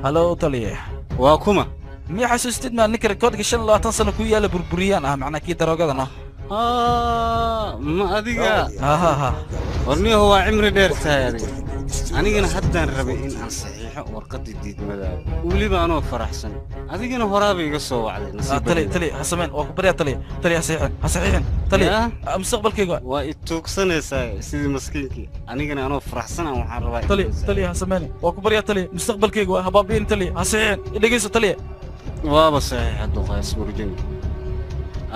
Halo taliye. Waa kuma? Miya xasuustid maa ninka rikoodhka 25 sano ku yaala burburiyaan ah, macnaa kii daroogadan ah? Ma adiga? Ha. Warniyahu, waa cimri dheer tahay adiga. Anigana haddaan rabay in aan saxiixo warqaddii diidmadaada, weliba anoo faraxsan. Adigana horaaba iga soo wacday. Tali, tali, ha samayn, waa ku baryaa taliye. Tali, ha saxiixin, ha saxiixin taliye. Mustaqbalkayga. Waa i tuugsanaysaa sidii maskiinkii. Anigana anoo faraxsan aan waxaan rabaa. Tali, tali, ha samayn, waa ku baryaa taliye, mustaqbalkayga waa habaabiin taliye, ha saxiixin, i dhegeyso taliye. Waaba saxiixa, duqa ismurjini.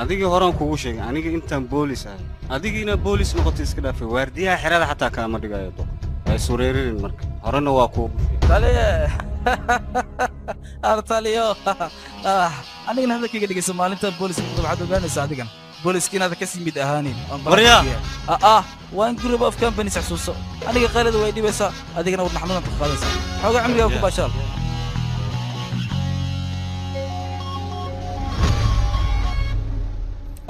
Adigii horaan kugu sheegay, aniga intaan boolis ahay, adiga inaad boolis noqoto iska dhaafay, waardiyaha xerada xataa kaama dhigayo, duqa. Waa iswareeririn marka horena waa kuugu sheegay. Taliye, ar taliyo, anigana hadalkayga dhegeyso. Maalinta booliska waxaad ogaanaysaa adigan booliska inaad ka sii mid ahaanin. Waryaa! Waan Group of Companies xasuuso. Aniga qaylada way dhibaysaa, adigana wadna xanuunan ka qaadaysaa. Xoogaa cimrigaa ku baashaal.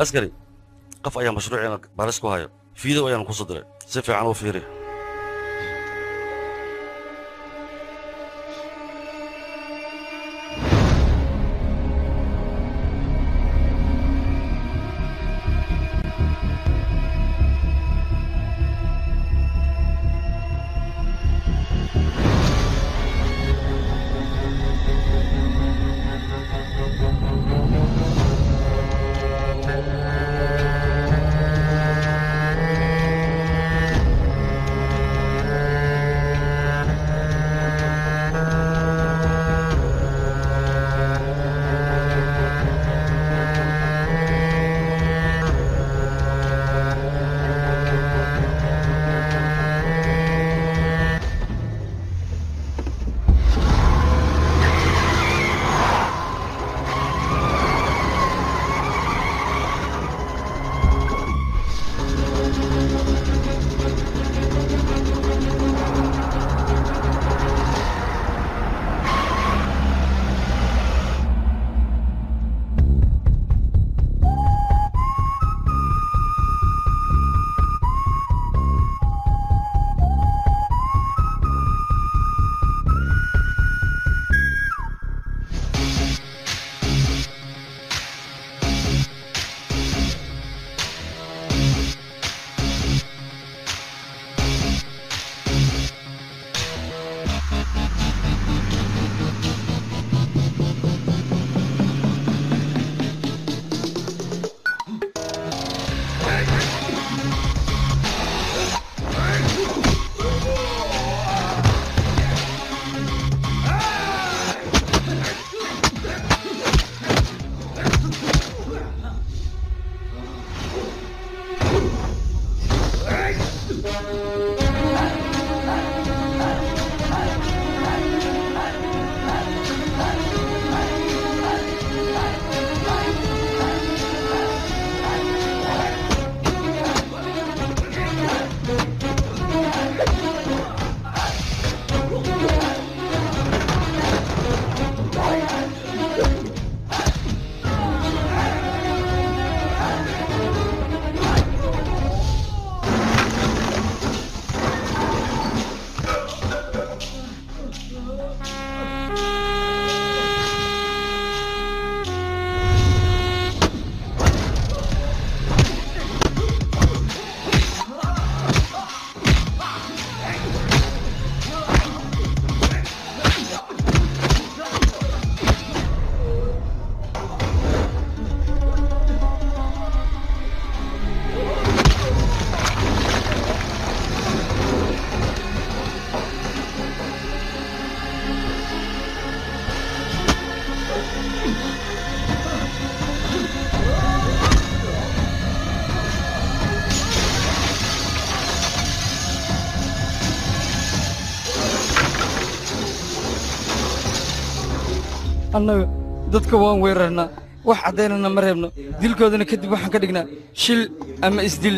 Askari, qof ayaa mashruuciina baaris ku hayo. Fiidow ayaan ku soo diray, si fiican u fiiri. Annaga dadka waan weerarnaa, wax caddaynana ma reebno, dilkoodana kadib waxaan ka dhignaa shil ama isdil,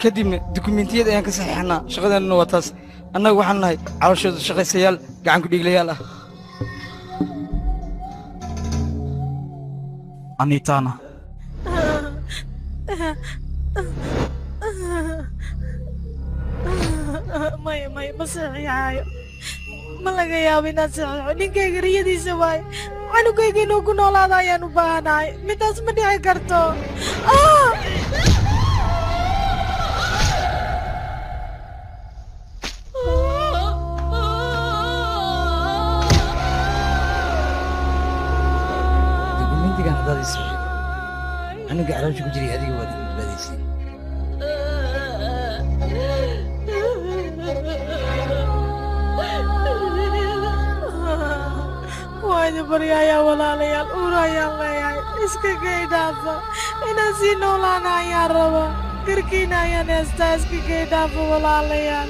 kadibna dukumentiyada ayaan ka saxiixnaa. Shaqadeennuna waa taas. Annaga waxaan nahay calooshooda shaqaysayaal gacan ku dhiiglayaal ah. Anitana Maya, maya, ma saxiixaayo. Ma laga yaabo inaad saxiixo. Ninkayga riyadiisa waaye, canugayga inuu ku noolaado ayaan u baahanahay. Midaas ma dhici karto. Ah! Dukumentigan haddaad ii saxiixdo, canuga caloosha ku jiray adiga waad badbaadaysay. Waa idin baryayaa walaalayaal, uur ayaan leeyahay, iska kay dhaafa. Inaan sii noolaana ayaan rabaa, garkiina ayaan heestaa, iska kay dhaafa walaalayaal.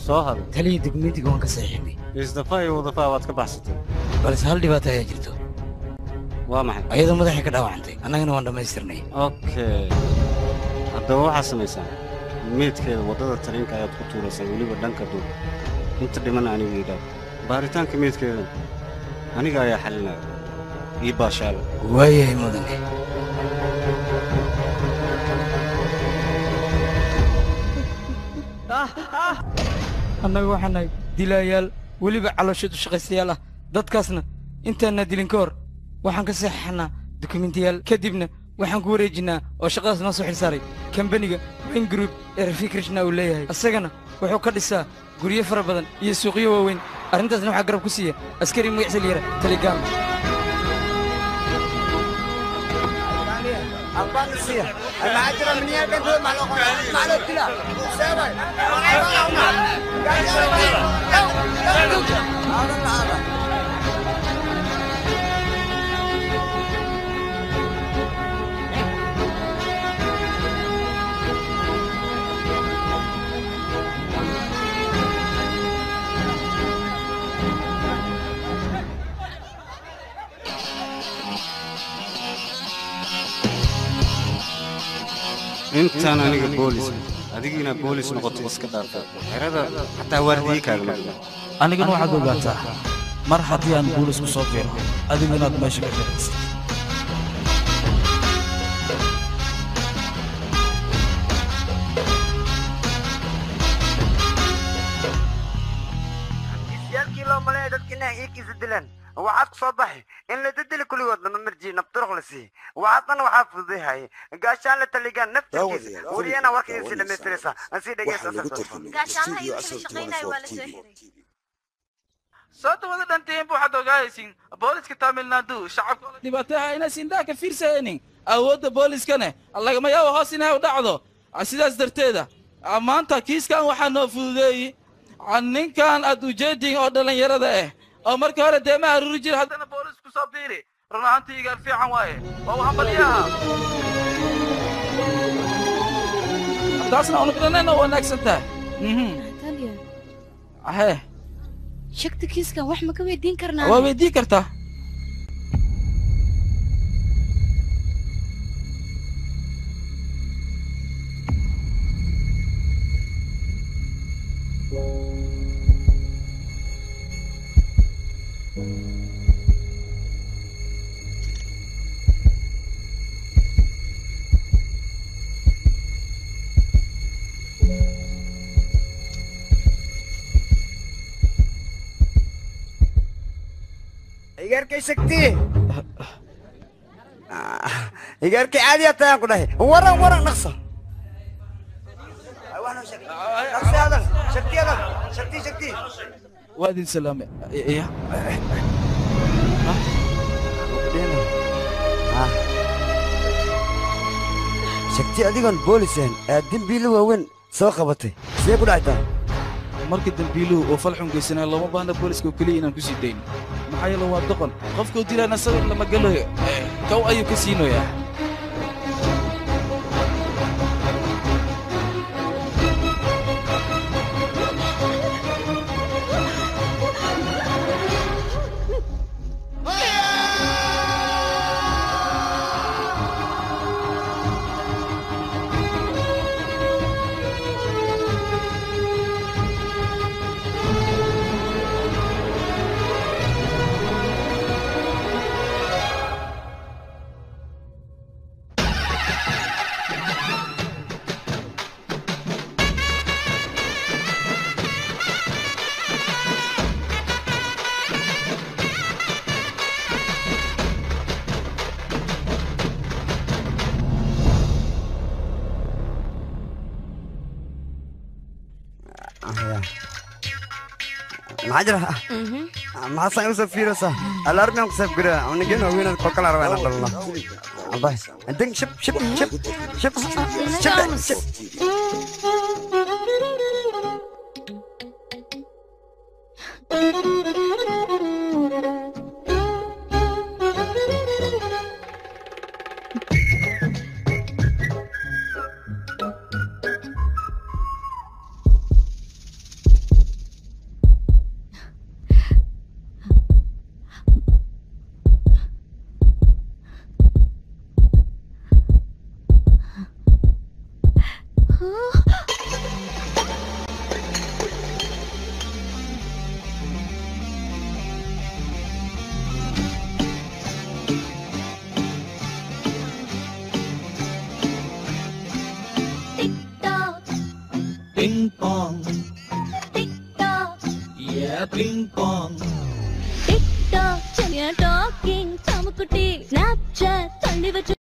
Soo hadal. Taliya, dukumentiga waan ka saxiixnay. Isdafaa iyo wadafaa waad ka baxsatay. Balse hal dhibaato ayaa jirto. Waa maxay? Ayadoo madaxay ka dhaawacantay, annagana waan dhammaystirnay. Okay, haddaba waxaad samaysaa, meydkeeda waddada tareenka ayaad ku tuuraysaa, weliba dhanka duur. Inta dhiman aniga ii dhaaf. Baaritaanka meydkeeda aniga ayaa xalinaya. Ii baashaala. Waayahay mudane. Annaga waxaan nahay dilaayaal, weliba calooshood u shaqaystayaal ah. Dadkaasna intaanna dilin ka hor waxaan ka saxiixnaa dukumentiyaal, kadibna waxaan ku wareejinnaa oo shaqadaas noo soo xilsaaray kambaniga Wayne Group ee Rafi Krishna uu leeyahay. Isagana wuxuu ka dhisaa guryo fara badan iyo suuqyo waaweyn. Arrintaasna waxaa garab ku siiya askari magaciisa la yidhaha Telegram. Intaan aniga boolis, adigiina boolis noqotay iska dhaafa. Xerada xataa waardiye kaagama dhigan. Anigana waxaad ogaataa, mar haddii aan boolis ku soo biiro, adigu inaad meesha ka shaqaysid. Yaalkii loo maleeya dadka inay iikiisa dilaan, waxaad ku soo baxay in la dadili kulligood lama marjiye nabturuq la siiyey. Waxaasna waxaa fududahay gaashaan la taligaan naftirkiisa. Wariyana warka idin dhamaystiraysa aan sii dhegeysta. Gaashaanaha iyo wixii la shaqaynaya waa la soo xiray. Soo wada dhantiin waxaad ogaaysiin booliska Tamil Nadu shacabka dhibaataha inaysan indhaha ka fiirsaynin. Awoodda booliskane lagama yaabo hoos inay u dhacdo. Sidaas darteeda maanta kiiskan waxaa noo fududeeyey ninkan aad ujeedin oo dhallinyarada ah oo marka hore deemaha aruuri jira, haddana boolisku soo biiri. Run ahaantii igaar fiican waaye, waa waxaan taasna unugdanayna wanaagsan tahay. Taliya, Hee. Shagta kiiskan wax ma ka weydiin karnaa? Waa weydiin kartaa. Igaarkay Shakti, igaarkay caadiya tayaan ku dhahay. Waran waran, dhaqso dhaqso, hadal Shakti, hadal Shakti, Shakti. Waa idin salaamay. Ya. Shakti adigoon boolis ahayn aad dembiilo waaweyn soo qabatay, sidee ku dhacdaa? Marka dembiiluhu oo fal xun geysanaya looma baahna booliska oo keliya inaan ku sii dayno, maxaa yeele waa doqon. Qofkuu dilaana sawir lama galayo, kow ayuu ka siinoyaa. Maxaa jira? Maxaa saan usoo fiiraysaa? Alarmiyan ku safgara unigeen waaweyn oo kala rabaa inaan dhalno. Abay ding, shib shib shib shib shib shib. Ping pong. Tick tock. Yeah, ping pong. Tick tock, talking, Snapchat, தள்ளி வச்சு.